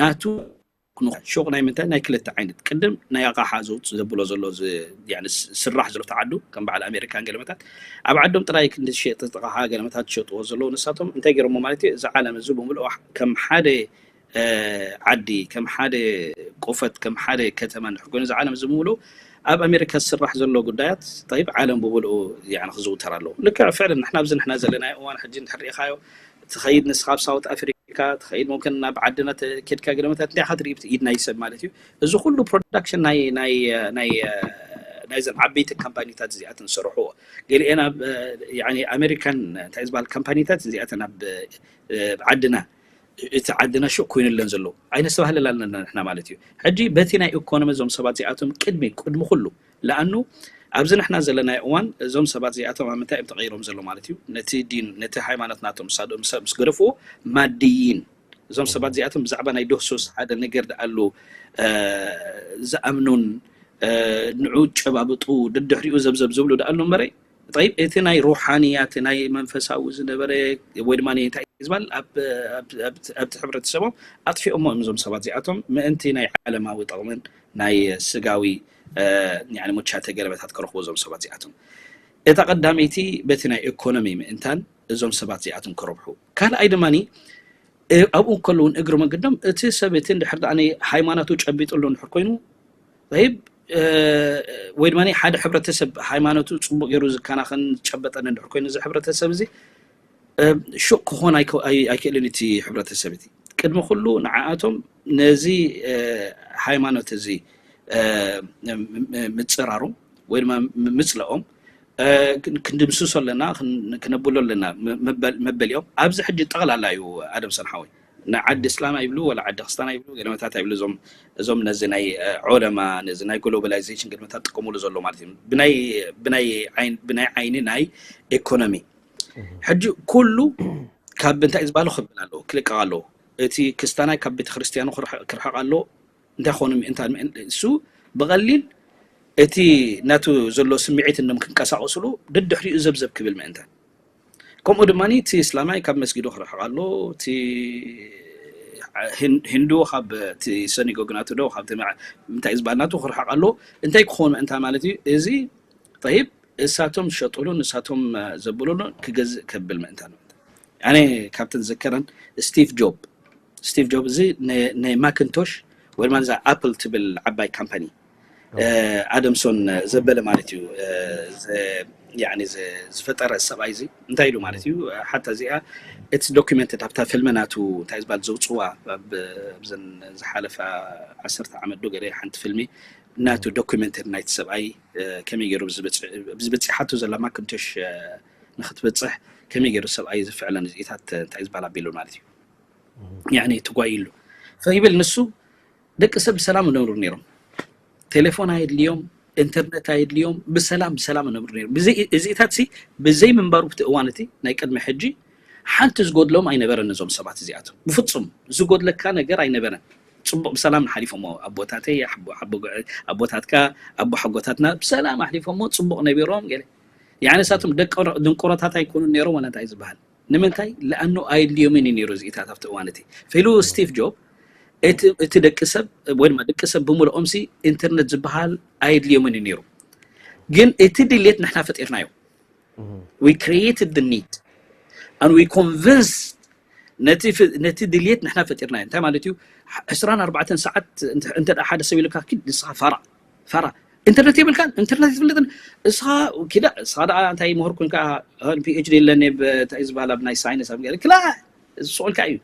ናቱ ክንኾን ሹቕ ናይ ምንታይ ናይ ክልተ ዓይነት ቅድም ናይ ኣቕሓ ዘውፅእ ዘብሎ ዘሎ ስራሕ ዘሎ ተዓዱ ከም በዓል ኣሜሪካን ገለመታት ኣብ ዓዶም ጥራይ ክንዲ ዝሸጥ ኣቕሓ ገለመታት ዝሸጥዎ ዘለዉ ንሳቶም እንታይ ገይሮሞ ማለት እዩ እዚ ዓለም እዚ ብምልኦ ከም ሓደ ዓዲ ከም ሓደ ቆፈት ከም ሓደ ከተማ እንድሕር ኮይኑ እዚ ዓለም እዚ ብምልኡ ኣብ ኣሜሪካ ዝስራሕ ዘሎ ጉዳያት ጠይብ ዓለም ብምልኡ ክዝውተር ኣለዎ። ልክዕ ፍዕልን ንሕና ኣብዚ ንሕና ዘለናዮ እዋን ሕጂ እንድሕር ርኢኻዮ ትኸይድ ንስኻ ኣብ ሳውት ኣፍሪካ ትኸይድ ሙምክን ናብ ዓድና ኬድካ ገለመታት እንታይ ኢኻ ትርኢ ኢድ ናይ ሰብ ማለት እዩ። እዚ ኩሉ ፕሮዳክሽን ናይ ናይ ናይ ናይዘን ዓበይቲ ካምፓኒታት እዚኣተን ዝሰርሕዎ። ገሊኤን ኣብ ኣሜሪካን እንታይ ዝበሃል ካምፓኒታት እዚኣተን ኣብ ዓድና እቲ ዓድና ሽቕ ኮይኑለን ዘለዉ ኣይነስተባህለላን ኣለና ንሕና ማለት እዩ። ሕጂ በቲ ናይ ኢኮኖሚ እዞም ሰባት እዚኣቶም ቅድሚ ቅድሚ ኩሉ ለኣኑ ኣብዚ ንሕና ዘለናዮ እዋን እዞም ሰባት እዚኣቶም ኣብ ምንታይ እዮም ተቐይሮም ዘሎ ማለት እዩ። ነቲ ዲን ነቲ ሃይማኖት ናቶም ምስ ገደፍዎ ማድይን እዞም ሰባት እዚኣቶም ብዛዕባ ናይ ዶህሶስ ሓደ ነገር ደኣሉ ዝኣምኑን ንዑ ጨባብጡ ድድሕሪኡ ዘብዘብ ዝብሉ ደኣሉ እምበረ ጠይብ እቲ ናይ ሩሓንያ እቲ ናይ መንፈሳዊ ዝነበረ ወይ ድማ እንታይ ዝበሃል ኣብቲ ሕብረተሰቦም ኣጥፊኦሞ እዮም እዞም ሰባት እዚኣቶም ምእንቲ ናይ ዓለማዊ ጥቕምን ናይ ስጋዊ ሙቻተ ገለመታት ክረኽቡ እዞም ሰባት እዚኣቶም እታ ቀዳመይቲ በቲ ናይ ኢኮኖሚ ምእንታን እዞም ሰባት እዚኣቶም ክረብሑ ካልኣይ ድማ ኣብኡ ከለውን እግሪ መንገዶም እቲ ሰብ እቲ እንድሕር ደኣ ሃይማኖቱ ጨቢጥሉ እንድሕር ኮይኑ ይብ ወይ ድማ ሓደ ሕብረተሰብ ሃይማኖቱ ፅቡቅ ገይሩ ዝከናኸን ዝጨበጠን እንድሕር ኮይኑ እዚ ሕብረተሰብ እዚ ሹቅ ክኾን ኣይክእልን እቲ ሕብረተሰብ እቲ ቅድሚ ኩሉ ንዓኣቶም ነዚ ሃይማኖት እዚ ምፅራሮም ወይ ድማ ምፅለኦም ክንድምስሶ ኣለና ክነብሎ ኣለና መበሊኦም ኣብዚ ሕጂ ጠቕላላ እዩ ኣደም ሰንሓወይ ንዓዲ እስላም ኣይብሉ ወላ ዓዲ ክስታን ኣይብሉ ገለመታት ኣይብሉ እዞም እዞም ነዚ ናይ ዑለማ ነዚ ናይ ግሎባላይዜሽን ገለመታት ጥቀሙሉ ዘሎ ማለት እዩ ብናይ ብናይ ዓይኒ ናይ ኢኮኖሚ ሕጂ ኩሉ ካብ እንታይ ዝበሃሉ ክብል ኣለዎ ክልቀቕ ኣለዎ እቲ ክስታናይ ካብ ቤተክርስትያኑ ክርሕቕ ኣለዎ እንታይ ኾኑ ምእንታን እሱ ብቐሊል እቲ ናቱ ዘሎ ስምዒት እኖም ክንቀሳቀስሉ ደድሕሪኡ ዘብዘብ ክብል ምእንታን ከምኡ ድማ እቲ እስላማይ ካብ መስጊዱ ክርሕቕ ኣሎ እቲ ህንዱ ካብ እቲ ሰኒጎግ ናቱ ዶ ካብ እንታይ ዝበሃል ናቱ ክርሕቕ ኣሎ እንታይ ክኾኑ ምእንታ ማለት እዩ እዚ ጠይብ እሳቶም ዝሸጥሉ ንሳቶም ዘብሉሉ ክገዝእ ከብል ምእንታ ኣነ ካብተን ዝከረን ስቲቭ ጆብ ስቲቭ ጆብ እዚ ናይ ማክንቶሽ ወይ ድማ እዛ ኣፕል ትብል ዓባይ ካምፓኒ ኣደምሶን ዘበለ ማለት እዩ ዝፈጠረ ሰብኣይ እዚ እንታይ ኢሉ ማለት እዩ ሓታ እዚኣ እቲ ዶኪመንት ኣብታ ፊልሚ ናቱ እንታይ ዝበሃል ዘውፅዋ ኣብዘን ዝሓለፈ ዓሰርተ ዓመት ዶ ገለ ሓንቲ ፊልሚ ናቱ ዶኪመንተሪ ናይቲ ሰብኣይ ከመይ ገይሩ ብዝበፅሓቱ ዘላ ማክንቶሽ ንክትበፅሕ ከመይ ገይሩ ሰብኣይ ዝፍዕለን እዚኢታት እንታይ ዝበሃል ኣቢሉ ማለት እዩ ያኒ ትጓይሉ ፈይብል ንሱ ደቂ ሰብ ብሰላም ነብሩ ነይሮም ቴሌፎን ኣየድልዮም ኢንተርነት ኣየድልዮም ብሰላም ብሰላም ነብሩ ነይሮም እዚኢታት ሲ ብዘይ ምንባሩ ብቲ እዋን እቲ ናይ ቅድሚ ሕጂ ሓንቲ ዝጎድሎም ኣይነበረን እዞም ሰባት እዚኣቶም ብፍፁም ዝጎድለካ ነገር ኣይነበረን ፅቡቅ ብሰላም ሓሊፎሞ ኣቦታተይ ኣቦታትካ ኣቦ ሓጎታትና ብሰላም ኣሕሊፎሞ ፅቡቅ ነቢሮም ገለ ያኒ ንሳቶም ድንቆሮታት ኣይኮኑን ነይሮም ወላ እንታይ ዝበሃል ንምንታይ ለኣኑ ኣይድልዮምን እዩ ነይሩ እዚኢታት ኣብቲ እዋን እቲ ፊሉ ስቲቭ ጆብ እቲ ደቂ ሰብ ወይ ድማ ደቂ ሰብ ብምልኦም ሲ ኢንተርነት ዝበሃል ኣይድልዮምን እዩ ነይሩ ግን እቲ ድሌት ንሕና ፈጢርናዮ we created the need and we convinced ነቲ ድልየት ንሕና ፈጢርናዮ እንታይ ማለት እዩ ዕስራን ኣርባዕተን ሰዓት እንተ ሓደ ሰብ ኢልካ ኪድ ንስኻ ፋራ ፋራ ኢንተርነት የብልካን ኢንተርነት ኣይትፈልጥን እስኻ ኪዳ እስኻ ደኣ እንታይ ምሁር ኮንካ ፒኤችዲ ኣለኒ እንታይ ዝበሃል ኣብ ናይ ሳይንስ ኣብ ክላ ዝስቁልካ እዩ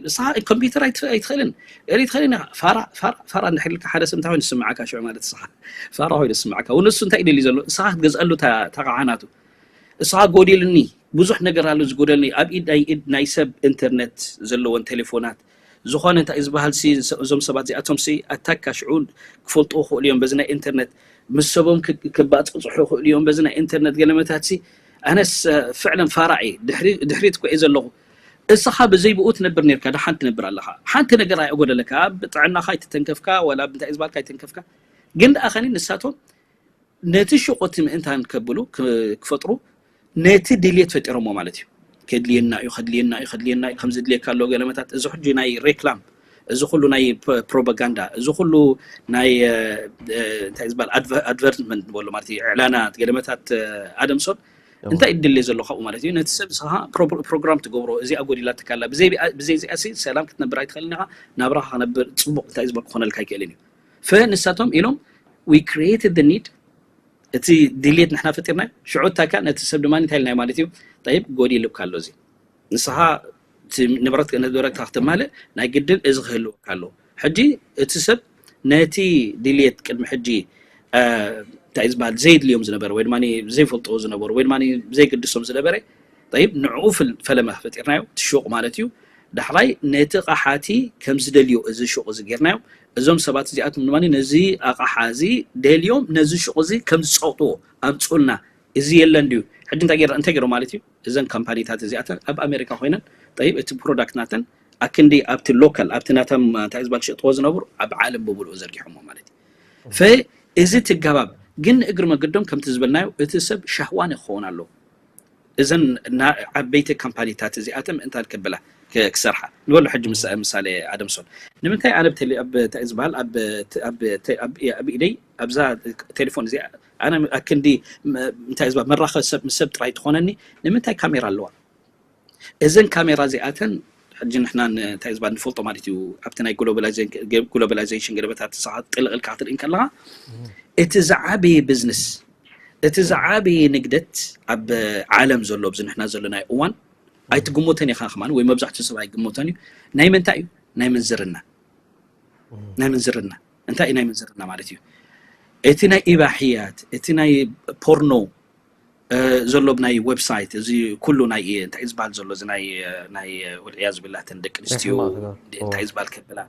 ንስኻ ኮምፒውተር ኣይትኽእልን እል ትኽእልን ፋራ ፋራ ፋራ እንድሕር ኢልካ ሓደ ሰብ እንታይ ኮይኑ ዝስምዓካ ሽዑ ማለት ንስኻ ፋራ ኮይኑ ዝስምዓካ ንሱ እንታይ ይደሊ ዘሎ ንስኻ ክትገዝኣሉ ተቃዓናቱ እስኻ ጎዲልኒ ብዙሕ ነገር ኣሎ ዝጎደልኒ ኣብ ኢድ ናይ ኢድ ናይ ሰብ ኢንተርነት ዘለወን ቴሌፎናት ዝኾነ እንታይ ዝበሃል ሲ እዞም ሰባት እዚኣቶም ሲ ኣታካ ሽዑ ክፈልጡ ክኽእሉ እዮም በዚ ናይ ኢንተርነት ምስ ሰቦም ክባፅፅሑ ይኽእሉ እዮም በዚ ናይ ኢንተርነት ገለመታት ሲ ኣነስ ፍዕለን ፋራዕ ድሕሪት እኮ እየ ዘለኹ እስኻ ብዘይ ብኡ ትነብር ነርካ ደሓን ትነብር ኣለኻ ሓንቲ ነገር ኣይጎደለካ ብጥዕናኻ ኣይተተንከፍካ ወላ ብንታይ ዝበልካ ኣይተንከፍካ ግን ደኣ ኸኒ ንሳቶም ነቲ ሽቁቲ ምእንታን ከብሉ ክፈጥሩ ነቲ ድልየት ፈጢሮሞ ማለት እዩ ከድልየና እዩ ከድልየና እዩ ከድልየና እዩ ከምዚ ድልየካ ኣለዎ ገለመታት እዚ ሕጂ ናይ ሬክላም እዚ ኩሉ ናይ ፕሮፓጋንዳ እዚ ኩሉ ናይ እንታይ ዝበሃል ኣድቨርትመንት ንበሎ ማለት እዩ ዕላናት ገለመታት ኣደምሶን እንታይ ይድልየ ዘሎ ካብኡ ማለት እዩ ነቲ ሰብ ስኻ ፕሮግራም ትገብሮ እዚኣ ጎዲላትካ ኣላ ብዘይ እዚኣ ሲ ሰላም ክትነብር ኣይትኽእልን ኢኻ ናብራኻ ክነብር ፅቡቅ እንታይ ዝበል ክኾነልካ ኣይክእልን እዩ ፈ ንሳቶም ኢሎም we created the need እቲ ድሌት ንሕና ፈጢርና ሽዑ እታካ ነቲ ሰብ ድማ እንታይ ኢልናዮ ማለት እዩ ጠይብ ጎዲሉካ ኣሎ እዚ ንስኻ ንብረት ንብረትካ ክትማልእ ናይ ግድን እዚ ክህልወካ ኣለዎ ሕጂ እቲ ሰብ ነቲ ድሌት ቅድሚ ሕጂ እንታይ ዝበሃል፣ ዘየድልዮም ዝነበረ ወይ ድማ ዘይፈልጥዎ ዝነበሩ ወይ ድማ ዘይግድሶም ዝነበረ፣ ጠይብ፣ ንዕኡ ፍል- ፈለማ ፈጢርናዮ፣ እቲ ሹቕ ማለት እዩ። ዳሕራይ ነቲ ቃሓቲ ከም ዝደልዮ እዚ ሹቕ እዚ ጌርናዮ። እዞም ሰባት እዚኣቶም ድማ ነዚ ኣቕሓ እዚ ደልዮም ነዚ ሹቕ እዚ ከም ዝፀቕጥዎ፣ ኣምፁልና፣ እዚ የለን ድዩ? ሕጂ እንታይ ገይረ- እንታይ ገይሮም ማለት እዩ? እዘን ካምፓኒታት እዚኣተን ኣብ ኣሜሪካ ኮይነን፣ ጠይብ፣ እቲ ፕሮዳክት ናተን ኣክንዲ ኣብቲ ሎካል፣ ኣብቲ ናቶም እንታይ ዝበሃል ዝሸጥዎ ዝነብሩ፣ ኣብ ዓለም ብምሉኡ ዘርጊሖሞ ማለት እዩ። ፈ እዚ ትጋባብ ግን ንእግሪ መገዶም ከምቲ ዝበልናዮ እቲ ሰብ ሻህዋን ክኸውን ኣለዎ። እዘን ና- ዓበይቲ ካምፓኒታት እዚኣተን እንታይ ከብላ ክ- ክሰርሓ ንበሎ። ሕጂ ምሳ- ምሳሌ ኣደምሶን ንምንታይ ኣነ ብቴሌ- ኣብ እንታይ ዝበሃል ኣብ ተ- ኣብ ተ- ኣብ ኣብ ኢደይ ኣብዛ ቴሌፎን እዚኣ ኣነ ኣክንዲ ም- እንታይ ዝበሃል መራኸብ ሰብ ምስ ሰብ ጥራይ ትኾነኒ ንምንታይ ካሜራ ኣለዋ? እዘን ካሜራ እዚኣተን ሕጂ ንሕና ን- እንታይ ዝበሃል ንፈልጦ ማለት እዩ። ኣብቲ ናይ ግሎባላይዜሽን ገለመታት ሰዓት ጥልቕልካ ክትርኢ ከለኻ እቲ ዝዓበየ ቢዝነስ እቲ ዝዓበየ ንግደት ኣብ ዓለም ዘሎ ኣብዚ ንሕና ዘለናዮ እዋን ኣይትግምቶን ኢኻ ከማን ወይ መብዛሕትኡ ሰብ ኣይግምቶን እዩ። ናይ ምንታይ እዩ? ናይ ምንዝርና ናይ ምንዝርና እንታይ እዩ ናይ ምንዝርና ማለት እዩ? እቲ ናይ ኢባሕያት እቲ ናይ ፖርኖ እ፣ ዘሎ ናይ ዌብሳይት እዚ ኩሉ ናይ እንታይ ዝበሃል ዘሎ እዚ ናይ ናይ ወልዕያ ዝብላተን ደቂ ኣንስትዮ እንታይ ዝበሃል ከብላ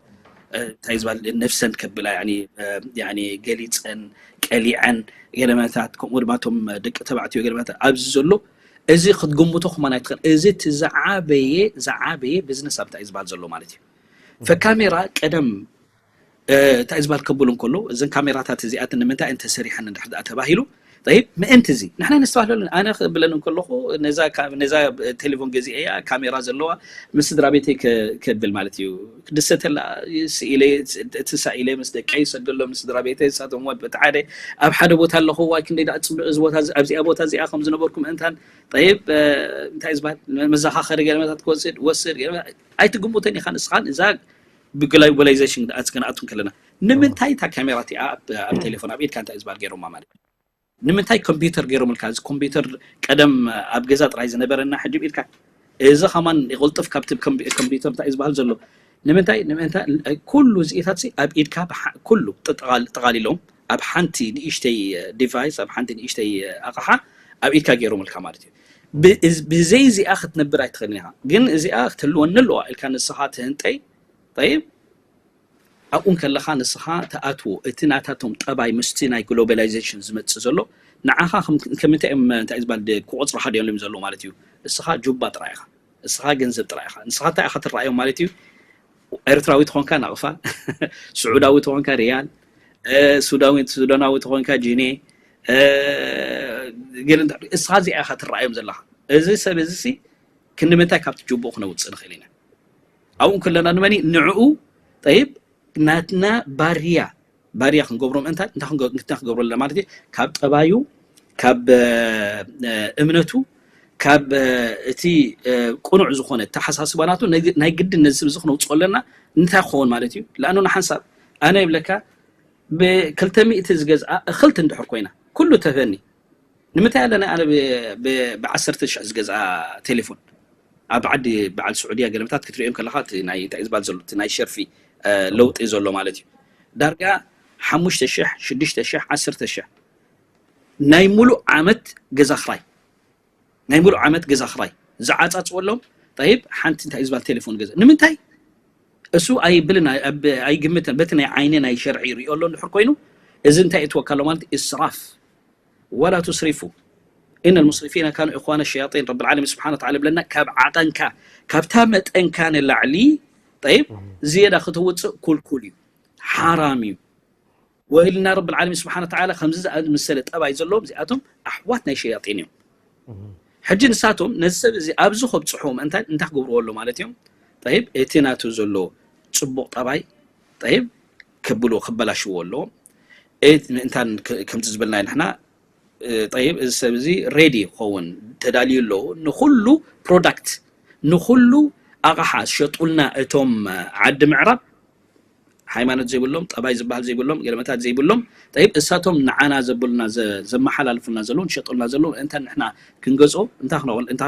እንታይ ዝበሃል ነፍሰን ከብላ ያኒ ያኒ ገሊፀን ቀሊዐን ገለመታት ከምኡ ድማ ቶም ደቂ ተባዕትዮ ገለመታት ኣብዚ ዘሎ እዚ ክትግምቶ ከማን ኣይትኽእል። እዚ እቲ ዝዓበየ ዝዓበየ ቢዝነስ ኣብ እንታይ ዝበሃል ዘሎ ማለት እዩ። ፈካሜራ ቀደም እንታይ ዝበሃል ከብሉ እንከሎ እዘን ካሜራታት እዚኣትን ንምንታይ እየን ተሰሪሐን እንድሕር ደኣ ተባሂሉ ጠይብ ምእንቲ እዚ ንሕና ነስተባህለሉ ኣነ ክብለን እንከለኹ ነዛ ካ- ነዛ ቴሌፎን ገዚአ እያ ካሜራ ዘለዋ ምስ ስድራ ቤተይ ከ- ከብል ማለት እዩ ክድሰተላ ስኢለ እቲ ሳኢለ ምስ ደቀይ ይሰደሎም ስድራ ቤተይ ንሳቶም እውን በቲ ሓደ ኣብ ሓደ ቦታ ኣለኹዋ ክንደይ ደኣ ፅቡቅ እዚ ቦታ እዚ- ኣብዚኣ ቦታ እዚኣ ከም ዝነበርኩ ምእንታን ጠይብ እንታይ ዝበሃል መዘኻኸሪ ገለመታት ክወስድ ወስድ ገለመታት ኣይትግምቶን ኢኻ ንስኻን እዛ ብግሎባላይዜሽን ክነኣቱ ከለና ንምንታይ እታ ካሜራ እቲኣ ኣብ ቴሌፎን ኣብ ኢድካ እንታይ ዝበሃል ገይሮማ ማለት እዩ? ንምንታይ ኮምፒውተር ገይሮምልካ? እዚ ኮምፒውተር ቀደም ኣብ ገዛ ጥራይ ዝነበረና ሕጂ ኢድካ እዚ ከማን ይቕልጥፍ ካብቲ ኮምፒውተር እንታይ ዝበሃል ዘሎ ንምንታይ ንምንታይ ኩሉ እዚኢታት ኣብ ኢድካ ኩሉ ጠቓሊሎም ኣብ ሓንቲ ንእሽተይ ዲቫይስ ኣብ ሓንቲ ንእሽተይ ኣቕሓ ኣብ ኢድካ ገይሮምልካ ማለት እዩ። ብዘይ እዚኣ ክትነብር ኣይትኽእልን ኢኻ። ግን እዚኣ ክትህልወኒ ኣለዋ ኢልካ ንስኻ ትህንጠይ ጠይብ ኣብኡ ከለኻ ንስኻ ትኣትዎ እቲ ናታቶም ጠባይ ምስቲ ናይ ግሎባላይዜሽን ዝመፅእ ዘሎ ንዓኻ ከምንታይ እዮም እንታይ ዝበሃል ክቆፅርኻ ድዮም ሎም ዘሎ ማለት እዩ። እስኻ ጁባ ጥራይ ኢኻ። እስኻ ገንዘብ ጥራይ ኢኻ። ንስኻ እንታይ ኢኻ ትረኣዮም ማለት እዩ። ኤርትራዊ ተኾንካ ናቕፋ፣ ስዑዳዊ ተኾንካ ሪያል፣ ሱዳዊ ሱዳናዊ ተኾንካ ጂኔ ገለ እስኻ እዚኣ ኢኻ ትረኣዮም ዘለኻ። እዚ ሰብ እዚ ክንምንታይ ካብቲ ጅቡኡ ክነውፅእ ንኽእል ኢና። ኣብኡ ከለና ንመኒ ንዕኡ ጠይብ ናትና ባርያ ባርያ ክንገብሮ ምእንታን እንታይ ክንገ- እንታይ ክንገብሮ ኣለና ማለት እዩ። ካብ ጠባዩ ካብ እ፣ እምነቱ ካብ እ፣ እቲ እ፣ ቅኑዕ ዝኾነ ተሓሳስባ ናቱ ነግ- ናይ ግድን ነዚ ስብ እዚ ክነውፅኦ ኣለና። እንታይ ክኸውን ማለት እዩ? ለኣኑ ንሓንሳብ ኣነ ይብለካ ብክልተ ሚእቲ ዝገዝኣ እኽልቲ እንድሕር ኮይና ኩሉ ተበኒ ንምንታይ ኣለና ኣነ ብ- ብ- ብዓሰርተ ሽሕ ዝገዝኣ ቴሌፎን ኣብ ዓዲ በዓል ስዑድያ ገለመታት ክትሪኦም ከለኻ እቲ ናይ እንታይ ዝበሃል ዘሎ እቲ ናይ ሸርፊ እ፣ ለውጢ ዘሎ ማለት እዩ ዳርጋ ሓሙሽተ ሽሕ ሽዱሽተ ሽሕ ዓሰርተ ሽሕ ናይ ሙሉእ ዓመት ገዛ ክራይ ናይ ሙሉእ ዓመት ገዛ ክራይ ዝዓፃፅወሎም ጠይብ ሓንቲ እንታይ ዝበሃል ቴሌፎን ገዛ ንምንታይ እሱ ኣይብልን ኣይ- ኣብ- ኣይግምትን በቲ ናይ ዓይኒ ናይ ሸርዒ ይሪኦ ኣሎ እንድሕር ኮይኑ እዚ እንታይ እትወካ ኣሎ ማለት እስራፍ ወላ ቱስሪፉ إن المسرفين كانوا إخوان الشياطين ረቢ ዓለሚን ስብሓን ወተዓላ ብለና ካብ ዓቐንካ ካብታ መጠንካ ንላዕሊ ጠይብ ዝየዳ ክትውፅእ ኩልኩል እዩ ሓራም እዩ ወይልና ረቢ ዓለሚን ስብሓን ወተዓላ ከምዚ ዝኣመሰለ ጠባይ ዘለዎም እዚኣቶም ኣሕዋት ናይ ሸያጢን እዮም ሕጂ ንሳቶም ነዚ ሰብ እዚ ኣብዚ ከብፅሑ ምእንታን እንታይ ክገብርዎ ኣሎ ማለት እዮም ጠይብ እቲ ናቱ ዘሎ ፅቡቕ ጠባይ ጠይብ ክብሉ ክበላሽዎ ኣለዎም ምእንታን ከምቲ ዝበልና ንሕና ጠይብ እዚ ሰብ እዚ ሬዲ ክኸውን ተዳልዩ ኣለዎ ንኩሉ ፕሮዳክት ንኩሉ ኣቕሓ ዝሸጡልና እቶም ዓዲ ምዕራብ ሃይማኖት ዘይብሎም ጠባይ ዝበሃል ዘይብሎም ገለመታት ዘይብሎም ጠይብ እሳቶም ንዓና ዘብሉና ዘመሓላልፉልና ዘለዉ ንሸጡልና ዘለዉ እንተ ንሕና ክንገዝኦ እንታይ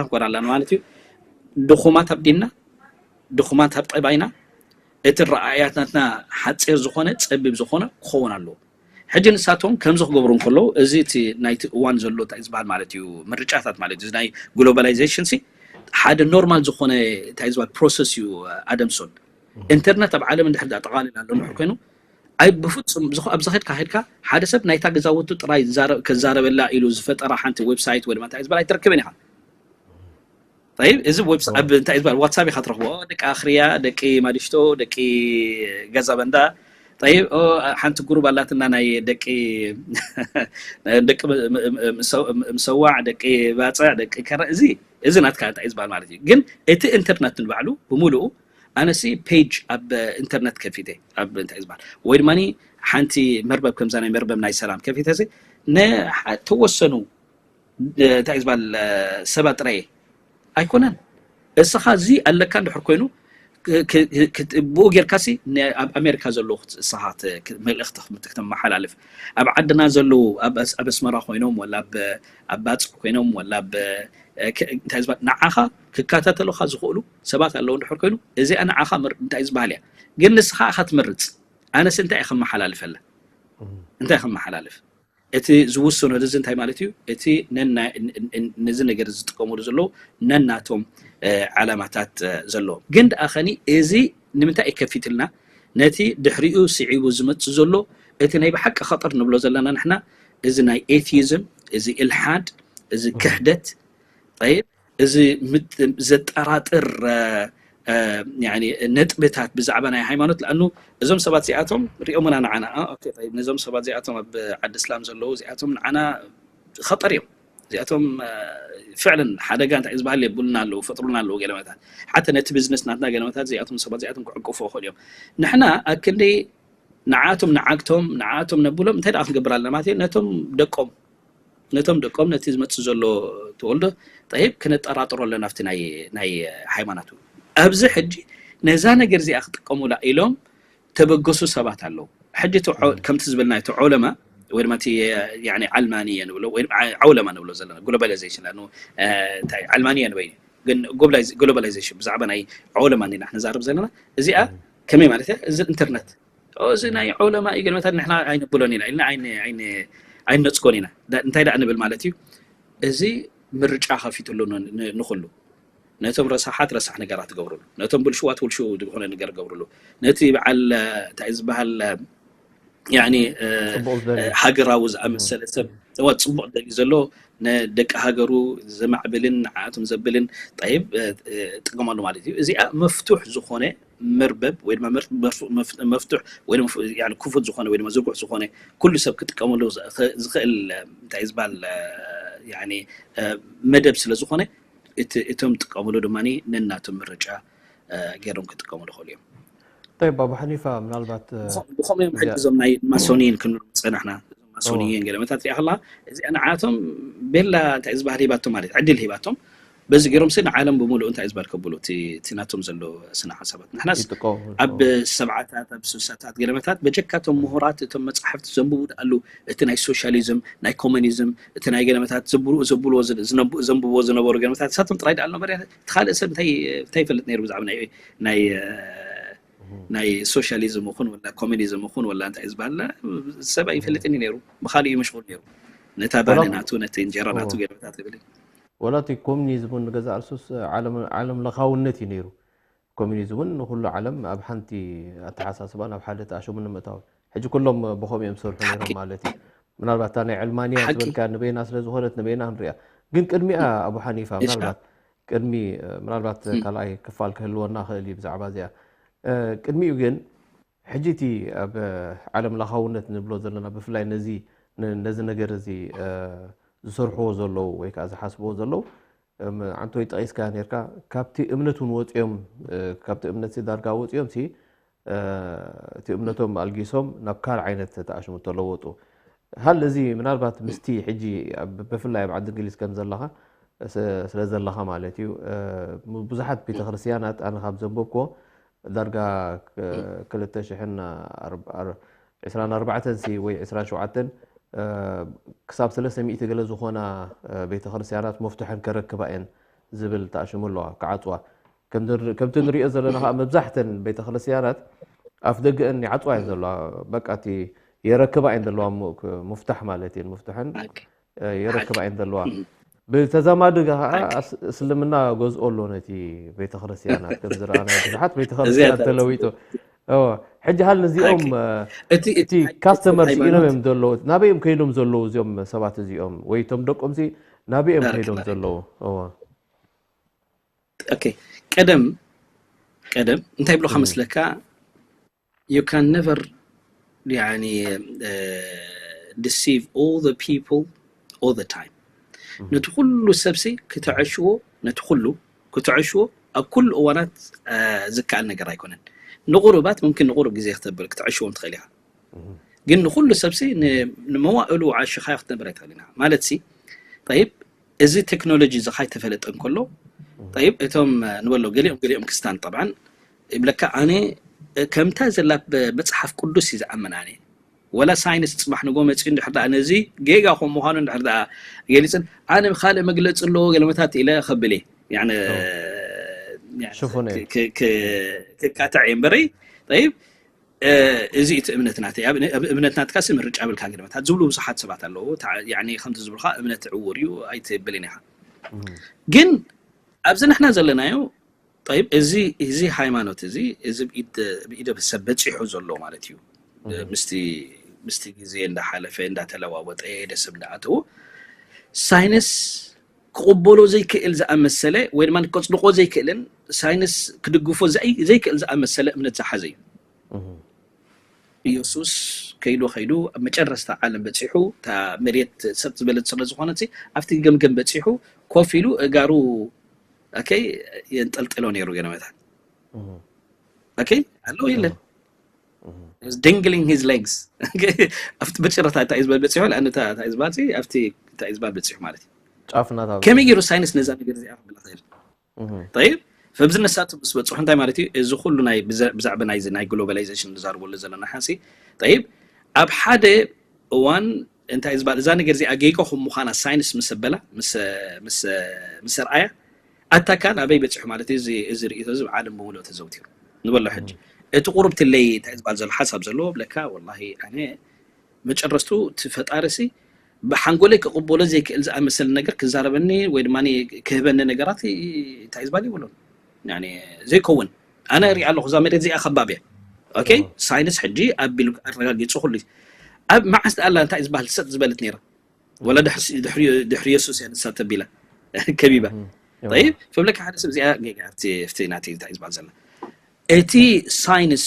ክንኮን ኣለና ማለት እዩ ድኹማት ኣብ ዲንና ድኹማት ኣብ ጠባይና እቲ ረኣያት ናትና ሓፂር ዝኾነ ፀቢብ ዝኾነ ክኸውን ኣለዎ ሕጂ ንሳቶም ከምዚ ክገብሩ እንከለዉ፣ እዚ እቲ ናይቲ እዋን ዘሎ እንታይ ዝበሃል ማለት እዩ፣ ምርጫታት ማለት እዩ፣ እዚ ናይ ግሎባላይዜሽን ሲ ሓደ ኖርማል ዝኾነ እንታይ ዝበሃል ፕሮሰስ እዩ። ኣደምሶን ኢንተርነት ኣብ ዓለም እንድሕር ኣጠቓልል ኣሎ እንድሕር ኮይኑ፣ ኣይ ብፍጹም ዝኾ- ኣብዚ ኸድካ ኸድካ ሓደ ሰብ ናይታ ገዛውቱ ጥራይ ዝዛረ- ከዛረበላ ኢሉ ዝፈጠራ ሓንቲ ዌብሳይት ወይ ድማ እንታይ ዝበሃል ኣይትረክብን ኢኻ። ጠይብ፣ እዚ ዌብሳ- ኣብ እንታይ ዝበሃል ዋትሳፕ ኢኻ ትረኽቦ። ደቂ ኣኽርያ፣ ደቂ ማዲሽቶ፣ ደቂ ገዛ በንዳ። ጠይብ፣ ኦ፣ ሓንቲ ግሩብ ኣላትና ናይ ደቂ ደቂ ም- ም- ም- ምሰው- ምሰዋዕ፣ ደቂ ባፅዕ፣ ደቂ ከረ፣ እዚ እዚ ናትካ እንታይ ዝበሃል ማለት እዩ። ግን እቲ ኢንተርነት ንባዕሉ ብምሉኡ ኣነሲ ፔጅ ኣብ ኢንተርነት ከፊተ ኣብ እንታይ ዝበሃል ወይ ድማ ሓንቲ መርበብ ከምዛ ናይ መርበብ ናይ ሰላም ከፊተ ሲ ንተወሰኑ እንታይ ዝበሃል ሰባት ጥራይ ኣይኮነን። እስኻ እዚ ኣለካ እንድሕር ኮይኑ ክ- ክ- ክ- ብኡ ጌርካሲ ን- ኣብ ኣሜሪካ ዘለዉ ክት- እስኻ ክት- ክ- መልእኽቲ ክት- ክተመሓላልፍ ኣብ ዓድና ዘለዉ ኣብ ኣስ- ኣብ ኣስመራ ኮይኖም ወላ ኣብ ኣብ ባፅዕ ኮይኖም ወላ ኣብ እ፣ ክ- እንታይ ዝበሃል ንዓኻ ክከታተሉኻ ዝኽእሉ ሰባት ኣለዉ እንድሕር ኮይኑ እዚኣ ንዓኻ ምር- እንታይ ዝበሃል እያ። ግን ንስኻ ኢኻ ትመርፅ። ኣነስ እንታይ እየ ከመሓላልፈላ እንታይ ከመሓላልፍ እቲ ዝውስኖ እዚ እንታይ ማለት እዩ? እቲ ነና- ን- ን- ነዚ ነገር ዝጥቀምሉ ዘለዉ ነናቶም እ፣ ዓላማታት እ፣ ዘለዎም ግን ደኣ ኸኒ እዚ ንምንታይ እዩ ከፊትልና ነቲ ድሕሪኡ ስዒቡ ዝመጽእ ዘሎ እቲ ናይ ብሓቂ ኸጠር ንብሎ ዘለና ንሕና እዚ ናይ ኤቲዝም እዚ ኢልሓድ እዚ ክሕደት ጠይብ እዚ ምት- ዘጠራጥር እ፣ እ፣ ያኒ ነጥብታት ብዛዕባ ናይ ሃይማኖት ለኣኑ እዞም ሰባት እዚኣቶም ሪኦምና ንዓና አ፣ ኦኬ፣ ጠይብ፣ ነዞም ሰባት እዚኣቶም ኣብ ዓዲ እስላም ዘለዉ እዚኣቶም ንዓና ኸጠር እዮም እዚኣቶም እ፣ ፍዕልን ሓደጋ እንታይ ዝበሃል የብሉና ኣለዉ ፈጥሩና ኣለዉ ገለመታት ሓተ ነቲ ቢዝነስ ናትና ገለመታት እዚኣቶም ሰባት እዚኣቶም ክዕቅፎ ይኽእሉ እዮም ንሕና ኣክንዲ ንዓቶም ንዓግቶም ንዓቶም ነብሎም እንታይ ደኣ ክንገብር ኣለና ማለት እዩ ነቶም ደቆም ነቶም ደቆም ነቲ ዝመጽእ ዘሎ ተወልዶ ጠይብ ክነጠራጥሮ ኣለና ኣብቲ ናይ ናይ ሃይማኖቱ ኣብዚ ሕጂ ነዛ ነገር እዚኣ ክጥቀሙላ ኢሎም ተበገሱ ሰባት ኣለዉ ሕጂ እቲ ዖ- ከምቲ ዝበልና እቲ ዖለማ ወይ ድማ እቲ ያኒ ዓልማንየ ንብሎ ወይ ድማ ዓ- ዓውለማ ንብሎ ዘለና ግሎባላይዜሽን ላኑ እንታይ ዓልማንየ ንበይኑ ግን ግሎባላይዜሽን ብዛዕባ ናይ ዖለማ እንዲና ክንዛረብ ዘለና እዚኣ ከመይ ማለት እያ እዚ ኢንተርነት እዚ ናይ ዑለማ እዩ ገለመታት ንሕና ኣይንብሎን ኢና ኢልና ኣይነፅጎን ኢና እንታይ ደኣ ንብል ማለት እዩ እዚ ምርጫ ከፊትሉ ንኩሉ ነቶም ረሳሓት ረሳሕ ነገራት ትገብሩሉ ነቶም ብልሽዋት ብልሽው ዝኾነ ነገር ገብሩሉ ነቲ በዓል እንታይ ዝበሃል ያኒ ሃገራዊ ዝኣመሰለ ሰብ እዋ ፅቡቕ ደልዩ ዘሎ ንደቂ ሃገሩ ዘማዕብልን ንዓኣቶም ዘብልን ጠይብ ጥቅመሉ ማለት እዩ እዚኣ መፍቱሕ ዝኾነ መርበብ ወይ ድማ መፍቱሕ ወይ ክፉት ዝኾነ ወይ ድማ ዝርጉሕ ዝኾነ ኩሉ ሰብ ክጥቀመሉ ዝኽእል እንታይ ዝበሃል መደብ ስለ ዝኾነ እቶም ጥቀምሉ ድማ ነናቶም ምርጫ ገይሮም ክጥቀምሉ ይኽእሉ እዮም። طيب ኣቡ ሓኒፋ ምናልባት ብኸምኡ እዮም ሕጂ እዞም ናይ ማሶኒን ክንብል ዝፀናሕና ማሶኒየን ገለመታት ሪኣ ከለካ እዚኣ ንዓቶም ቤላ እንታይ ዝበሃል ሂባቶ ማለት ዕድል ሂባቶም በዚ ገይሮም ሲ ንዓለም ብምሉእ እንታይ ዝበሃል ከብሉ እቲ ናቶም ዘሎ ስነ ሓሳባት ንሕናስ ኣብ ሰብዓታት ኣብ ስሳታት ገለመታት በጀካቶም ምሁራት እቶም መፅሓፍቲ ዘንብቡ ኣሉ እቲ ናይ ሶሻሊዝም ናይ ኮሙኒዝም እቲ ናይ ገለመታት ዘብልዎ ዘንብዎ ዝነበሩ ገለመታት ንሳቶም ጥራይ ደኣ ነበር እቲ ካልእ ሰብ እንታይ ይፈልጥ ነይሩ ብዛዕባ ናይ ናይ ሶሻሊዝም ይኹን ወላ ኮሙኒዝም ይኹን ወላ እንታይ ዝበሃል ሰብ ኣይፈልጥን እዩ ነይሩ ብካሊእ እዩ መሽጉል ነይሩ ነታ ባኒ ናቱ ነቲ እንጀራ ናቱ ገለመታት ይብል ወላ እቲ ኮሙኒዝም እውን ንገዛእ ርእሱስ ዓለም ለኻውነት እዩ ነይሩ ኮሚኒዝም እውን ንኩሉ ዓለም ኣብ ሓንቲ ኣተሓሳስባን ኣብ ሓደ ተኣሽሙ ንምእታውን ሕጂ ኩሎም ብኸምኡ እዮም ዝሰርሑ ነይሮም ማለት እዩ ምናልባት እታ ናይ ዕልማንያ ዝበልካ ንበይና ስለ ዝኾነት ንበይና ክንሪኣ ግን ቅድሚኣ ኣቡ ሓኒፋ ምናልባት ቅድሚ ምናልባት ካልኣይ ክፋል ክህልወና ክእል እዩ ብዛዕባ እዚኣ ቅድሚኡ ግን ሕጂ እቲ ኣብ ዓለም ለኻውነት ንብሎ ዘለና ብፍላይ ነዚ ነዚ ነገር እዚ ዝሰርሕዎ ዘለዉ ወይ ከዓ ዝሓስብዎ ዘለዉ ዓንተወይ ጠቒስካ ነርካ ካብቲ እምነት እውን ወፂኦም ካብቲ እምነት ዳርጋ ወፂኦም ሲ እቲ እምነቶም ኣልጊሶም ናብ ካልእ ዓይነት ተኣሽሙ ተለወጡ ሃል እዚ ምናልባት ምስቲ ሕጂ ብፍላይ ኣብ ዓዲ እንግሊዝ ከም ዘለኻ ስለ ዘለኻ ማለት እዩ ብዙሓት ቤተክርስትያናት ኣነ ካብ ዘንበብክዎ ዳርጋ ክልተ ሽሕን ዕስራን ኣርባዕተን ሲ ወይ ዕስራን ሸውዓተን ክሳብ ሰለስተ ሚእቲ ገለ ዝኾና ቤተክርስትያናት መፍትሐን ከረክባ እየን ዝብል ተኣሽሙ ኣለዋ ክዓፅዋ ከምቲ ንሪኦ ዘለና ከዓ መብዛሕተን ቤተክርስትያናት ኣፍ ደገአን ይዓፅዋ እየን ዘለዋ በቃ እቲ የረክባ እየን ዘለዋ፣ ሙ-፣ ክ-፣ ሙፍታሕ ማለት እዩ፣ ሙፍትሕን፣ እ፣ የረክባ እየን ዘለዋ። ብተዛማዲ ጋ-፣ ከዓ ኣስ-፣ እስልምና ገዝኦ ኣሎ ነቲ ቤተክርስትያናት፣ ከም ዝረኣናዮ ብዙሓት ቤተክርስትያናት ተለዊጡ። እዎ፣ ሕጂ ሃል ንዚኦም፣ እ፣ እቲ፣ እቲ እቲ ካስተመር ሃይማኖት ስኢኖም እዮም ዘለዉ። ናበይ እዮም ከይዶም ዘለዉ እዚኦም ሰባት እዚኦም? ወይ እቶም ደቆምሲ ናበይ እዮም ከይዶም ዘለዉ? እዎ። ኦኬ፣ ቀደም፣ ቀደም እንታይ ይብሉኻ መስለካ? You can never፣ ያኒ፣ እ፣ deceive all the people all the time። ነቲ ኩሉ ሰብሲ ክተዐሽዎ፣ ነቲ ኩሉ ክተዐሽዎ ኣብ ኩሉ እዋናት፣ እ፣ ዝከኣል ነገር ኣይኮነን። ንቑሩባት፣ ሙምኪን ንቑሩብ ግዜ ክተብል፣ ክተዐሽዎም ትኽእል ኢኻ። ግን ንኹሉ ሰብሲ ን-፣ ንመዋእሉ ዓሽኻዮ ክትነብር ኣይትኽእልን ኢኻ። ማለት ሲ፣ ጠይብ፣ እዚ ቴክኖሎጂ እዚ ካይተፈለጠ እንከሎ፣ ጠይብ፣ እቶም፣ እ፣ ንበሎ፣ ገሊኦም፣ ገሊኦም ክስታን ጠብዓን ይብለካ፣ ኣነ፣ እ፣ ከምታ ዘላ ብ-፣ መጽሓፍ ቅዱስ እዩ ዝኣምን ኣነ። ወላ ሳይንስ ጽባሕ ንጎ መጺኡ እንድሕር ደኣ ነዚ ጌጋ ከም ምዃኑ እንድሕር ደኣ ገሊጽን፣ ኣነ ካልእ መግለጺ ኣለዎ ገለመታት ኢለ ከብል እየ። ያኒ፣ ኦ። ያኒ ሽፉን እየ። ክ-፣ ክ-፣ ክ-፣ ክካታዕ እየ እምበረይ። ጠይብ፣ እ፣ እዚ እቲ እምነት ናተይ። ኣብ፣ ኣብ እምነት ናትካ ሲ ምርጫ ብልካ ገለመታት ዝብሉ ብዙሓት ሰባት ኣለዉ። ተዓ-፣ ያኒ ከምቲ ዝብሉኻ እምነት ዕዉር እዩ ኣይትብልን ኢኻ። እም። ግን ኣብዚ ንሕና ዘለናዮ፣ ጠይብ፣ እዚ፣ እዚ ሃይማኖት እዚ፣ እዚ ብኢድ፣ ብኢደ ሰብ በጺሑ ዘሎ ማለት እዩ። እም። ምስቲ፣ ምስቲ ግዜ እንዳሓለፈ፣ እንዳተለዋወጠ፣ ኢደ ሰብ እንዳኣተዎ፣ ሳይንስ ክቕበሎ ዘይክእል ዝኣመሰለ፣ ወይ ድማ ከጽድቆ ዘይክእልን፣ ሳይንስ ክድግፎ ዘይ-፣ ዘይክእል ዝኣመሰለ እምነት ዝሓዘ እዩ። እም። ኢየሱስ ከይዱ፣ ከይዱ፣ ኣብ መጨረስታ ዓለም በጺሑ፣ እታ መሬት ሰጥ ዝበለት ስለ ዝኾነት፣ ኣብቲ ገምገም በጺሑ፣ ኮፍ ኢሉ፣ እጋሩ፣ ኦኬ፣ የንጠልጥሎ ነይሩ ገለመታት። እም። ኦኬ፣ ኣሎ የለን? እም። He's dangling his legs። ኦኬ፣ ኣብቲ መጨረስታ እንታይ እዩ ዝበሃል በጺሑ? ለኣን እታ፣ እንታይ እዩ ዝበሃል? ኣብቲ እንታይ እዩ ዝበሃል በጺሑ ማለት እዩ። ጫፍ ናታ ከመይ ገይሩ ሳይንስ ነዛ ነገር እዚኣ ክብላ ይኽእል? እም። ጠይብ፣ ፈብዚ ነሳቱ ምስ በጽሑ እንታይ ማለት እዩ? እዚ ኩሉ ናይ ብዘ-፣ ብዛዕባ ናይዚ ናይ ግሎባላይዜሽን ንዛረበሉ ዘለና ሓንሲ፣ ጠይብ፣ ኣብ ሓደ እዋን እንታይ እዩ ዝበሃል? እዛ ነገር እዚኣ ጌጋ ከም ምዃና ሳይንስ ምስ ኣበላ፣ ምስ፣ ምስ፣ ምስ ኣርኣያ፣ ኣታ ካን ኣበይ በጺሑ ማለት እዩ? እዚ፣ እዚ ርእይቶ እዚ ብዓለም ብምሉእ ተዘውቲሩ። ንበሎ ሕጂ። እም። እቲ ቁሩብ ትለይ እንታይ እዩ ዝበሃል ዘሎ ሓሳብ ዘለዎ፣ ብለካ፣ ወላሂ፣ ኣነ መጨረስቱ እቲ ፈጣሪ ሲ ብሓንጎለይ ክቕበሎ ዘይክእል ዝኣመሰለ ነገር ክዛረበኒ ወይ ድማ ክህበኒ ነገራት ይ-፣ እንታይ እዩ ዝበሃል ይብሉን። ያኒ ዘይከውን። ኣነ እሪኣ ኣለኹ፣ እዛ መሬት እዚኣ ከባብ እያ። ኦኬ? እዎ። ሳይንስ ሕጂ ኣቢሉ ኣረጋጊጹ ኩሉ እዩ። ኣብ መዓስ ደኣ ኣላ እንታይ እዩ ዝበሃል ሰጥ ዝበለት ነይራ? ወላ ድሕሪ፣ ድሕሪ፣ ድሕሪ የሱስ እያ ንሳ ተቢላ፣ ከቢባ። እም። እዎ። ጠይብ፣ ፈብለካ ሓደ ሰብ እዚኣ ጌጋ ኣብቲ፣ ኣብቲ ናተይ እንታይ እዩ ዝበሃል ዘላ። እቲ ሳይንስ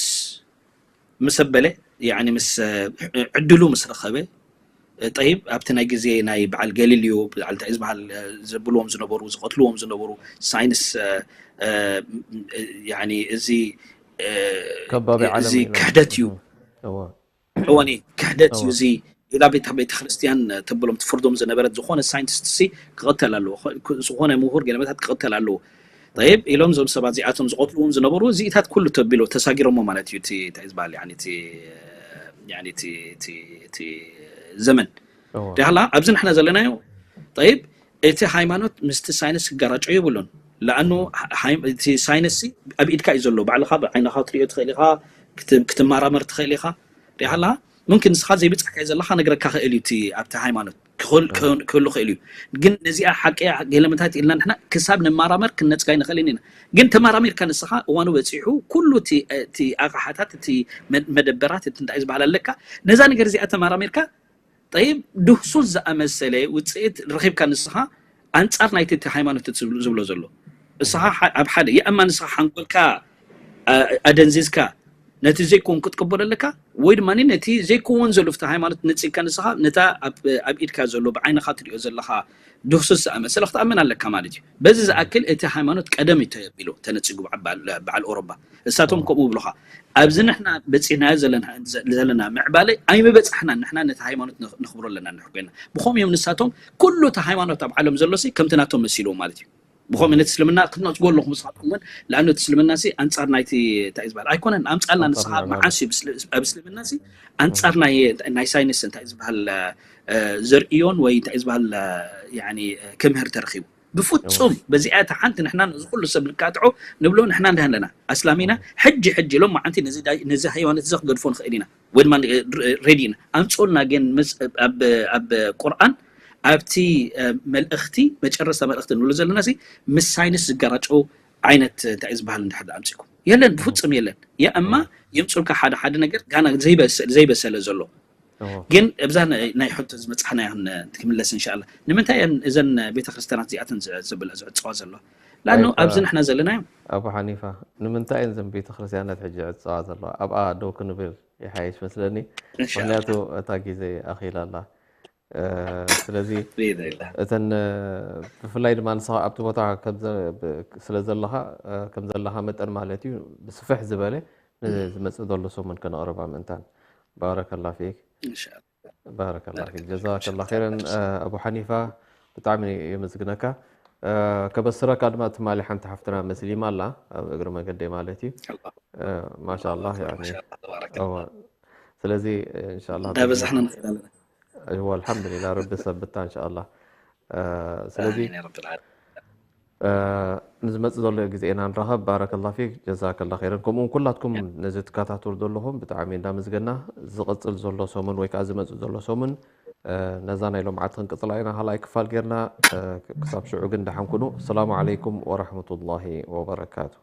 ምስ ኣበለ፣ ያኒ ምስ፣ እ፣ ዕድሉ ምስ ረኸበ፣ እ፣ ጠይብ፣ ኣብቲ ናይ ግዜ ናይ በዓል ገሊልዮ፣ በዓል እንታይ እዩ ዝበሃል፣ እ፣ ዘብልዎም ዝነበሩ፣ ዝቐትልዎም ዝነበሩ ሳይንስ፣ እ፣ እ፣ ያኒ እዚ፣ እ፣ ከባቢ ዓለም እዚ እዩ። ክሕደት እዩ። እዎ። እዋኒ ክሕደት እዩ እዎ። እዚ ኢላ ቤተ፣ ቤተ ክርስቲያን ተብሎም ትፍርዶም ዝነበረት ዝኾነ ሳይንቲስት ሲ ክቕተል ኣለዎ። ኸ-፣ ክ-፣ ዝኾነ ምሁር ገለመታት ክቕተል ኣለዎ። ጠይብ፣ ኢሎም እዞም ሰባት እዚኣቶም ዝቐትልዎም ዝነበሩ እዚኢታት ኩሉ ተቢሎ ተሳጊሮሞ ማለት እዩ። እቲ፣ እንታይ እዩ ዝበሃል፣ ያኒ እቲ፣ ያኒ እቲ፣ እቲ፣ እቲ ዘመን። እዎ። ዳህላ ኣብዚ ንሕና ዘለናዮ፣ ጠይብ፣ እቲ ሃይማኖት ምስቲ ሳይንስ ክጋራጮ የብሉን። ለኣኑ ሃ-፣ ሃይ-፣ እቲ ሳይንስ ሲ ኣብ ኢድካ እዩ ዘሎ። ባዕልኻ ብዓይንኻ ክትሪኦ ትኽእል ኢኻ፣ ክት-፣ ክትመራመር ትኽእል ኢኻ። ዳህላ፣ ምምክን ንስኻ ዘይበጻሕካዮ ዘለኻ ነግረካ ክእል እዩ፣ እቲ ኣብቲ ሃይማኖት ክኽል-፣ ክህሉ ክእል እዩ። ግን ነዚኣ ሓቂ እያ፣ ገለመታት ኢልና ንሕና ክሳብ ንመራመር ክንነጽጋ ኣይንኽእልን ኢና። ግን ተመራሚርካ ንስኻ እዋኑ በጺሑ፣ ኩሉ እቲ፣ እቲ ኣቕሓታት፣ እቲ መ-፣ መደበራት፣ እቲ እንታይ ዝበሃል ኣለካ፣ ነዛ ነገር እዚኣ ተመራሚርካ፣ ጠይብ፣ ድህሱስ ዝኣመሰለ ውጽኢት ረኺብካ ንስኻ ኣንጻር ናይቲ እቲ ሃይማኖት እቲ ዝብሎ፣ ዝብሎ ዘሎ። እስኻ ሓ-፣ ኣብ ሓደ፣ የእማ ንስኻ ሓንጎልካ፣ ኣ-፣ ኣደንዚዝካ፣ ነቲ ዘይከውን ክትቅበሎ ኣለካ፣ ወይ ድማ ነቲ ዘይከውን ዘሎ፣ እቲ ሃይማኖት ነጺግካ ንስኻ፣ ነታ ኣብ፣ ኣብ ኢድካ ዘሎ፣ ብዓይንኻ ትሪኦ ዘለኻ ድህሱስ ዝኣመሰለ ክትኣምን ኣለካ ማለት እዩ። በዚ ዝኣክል እቲ ሃይማኖት ቀደም እዩ ተቢሉ፣ ተነጺጉ በዓ-፣ በዓል፣ በዓል ኦሮባ። እሳቶም ከምኡ ይብሉኻ። ኣብዚ ንሕና በጺሕናዮ ዘለና፣ ዘለና ምዕባለ ኣይምበጻሕናን። ንሕና ነቲ ሃይማኖት ነኽ-፣ ነኽብሮ ኣለና፣ ንሕና ኮይና። ብኸምኡ እዮም ንሳቶም፣ ኩሉ እቲ ሃይማኖት ኣብ ዓለም ዘሎ ሲ ከምቲ ናቶም መሲልዎም ማለት እዩ። ብኸምኡ ነቲ እስልምና ክትነጽጎ ኣለኹም ንስኻትኩም እውን፣ ለኣኑ እቲ እስልምና ሲ ኣንጻር ናይቲ እንታይ እዩ ዝበሃል ኣይኮነን። ኣምጻልና ኣንጻር ንስኻ ናይ መዓስ እዩ ብስል-፣ ኣብ እስልምና ሲ ኣንጻር ናይ፣ ናይ ሳይንስ እንታይ እዩ ዝበሃል፣ እ፣ ዘርእዮን ወይ እንታይ እዩ ዝበሃል፣ እ፣ ያኒ፣ እ፣ ክምህር ተረኺቡ። ብፍጹም በዚኣ እታ ሓንቲ ንሕና ነዚ ኩሉ ሰብ ንቃጥዖ ንብሎ ንሕና እንዳ ኣለና ኣስላሚና ሕጂ ሕጂ ሎም መዓንቲ ነዚ ዳይ- ነዚ ሃይማኖት እዚ ክገድፎ ንኽእል ኢና ወይ ድማ ሬዲ ኢና ኣምፅኡልና ግን ምስ- ኣብ ኣብ ቁርኣን ኣብቲ እ፣ መልእኽቲ መጨረስታ መልእኽቲ ንብሎ ዘለና ሲ ምስ ሳይንስ ዝገራጨው ዓይነት እንታይ እዩ ዝበሃል እንድሕር ኣምፂኩም የለን ብፍፁም የለን የእማ የምፅልካ ሓደ ሓደ ነገር ጋና ዘይበሰ- ዘይበሰለ ዘሎ ግን እብዛ ናይ ሕቶ ዝመፅሓና ክምለስ እንሻላ ንምንታይ እየን እዘን ቤተክርስትያናት እዚኣተን ዝዕፅዋ ዘለዋ ላኖ ኣብዚ ንሕና ዘለና እዮም ኣቡ ሓኒፋ ንምንታይ እየን ዘን ቤተክርስትያናት ሕጂ ዕፅዋ ዘለዋ ኣብኣ ደው ክንብል ይሓይሽ መስለኒ ምክንያቱ እታ ግዜ ኣኺላ ኣላ ስለዚ እተን ብፍላይ ድማ ንስኻ ኣብቲ ቦታ ስለ ዘለኻ ከም ዘለኻ መጠን ማለት እዩ ብስፍሕ ዝበለ ዝመፅእ ዘሎ ሰሙን ከነቕርባ ምእንታን ባረከላ ፊክ ባረከላ ፊክ ጀዛከላ ኸይረን ኣቡ ሓኒፋ ብጣዕሚ የመስግነካ ከበስረካ ድማ ትማሊ ሓንቲ ሓፍትና መስሊማ ኣላ ኣብ እግሪ መገደይ ማለት እዩ ማሻላ ስለዚ እንሻላ እንዳበዛሕና ንኽእል ኣለና እዎ ኣልሓምዱሊላ ረቢ ሰብታ እንሻላ ስለዚ ንዝመፅእ ዘሎ ግዜና ንራኸብ ባረከላ ፊክ ጀዛከላ ኸይረን ከምኡውን ኩላትኩም ነዚ ትከታተሉ ዘለኹም ብጣዕሚ እንዳምዝገና ዝቕፅል ዘሎ ሰሙን ወይ ከዓ ዝመፅእ ዘሎ ሰሙን ነዛ ናይ ሎምዓት ክንቅፅላ ኢና ካልኣይ ክፋል ጌርና ክሳብ ሽዑ ግን ደሓን ኩኑ ሰላሙ ዓለይኩም ወረሕመቱላሂ ወበረካቱ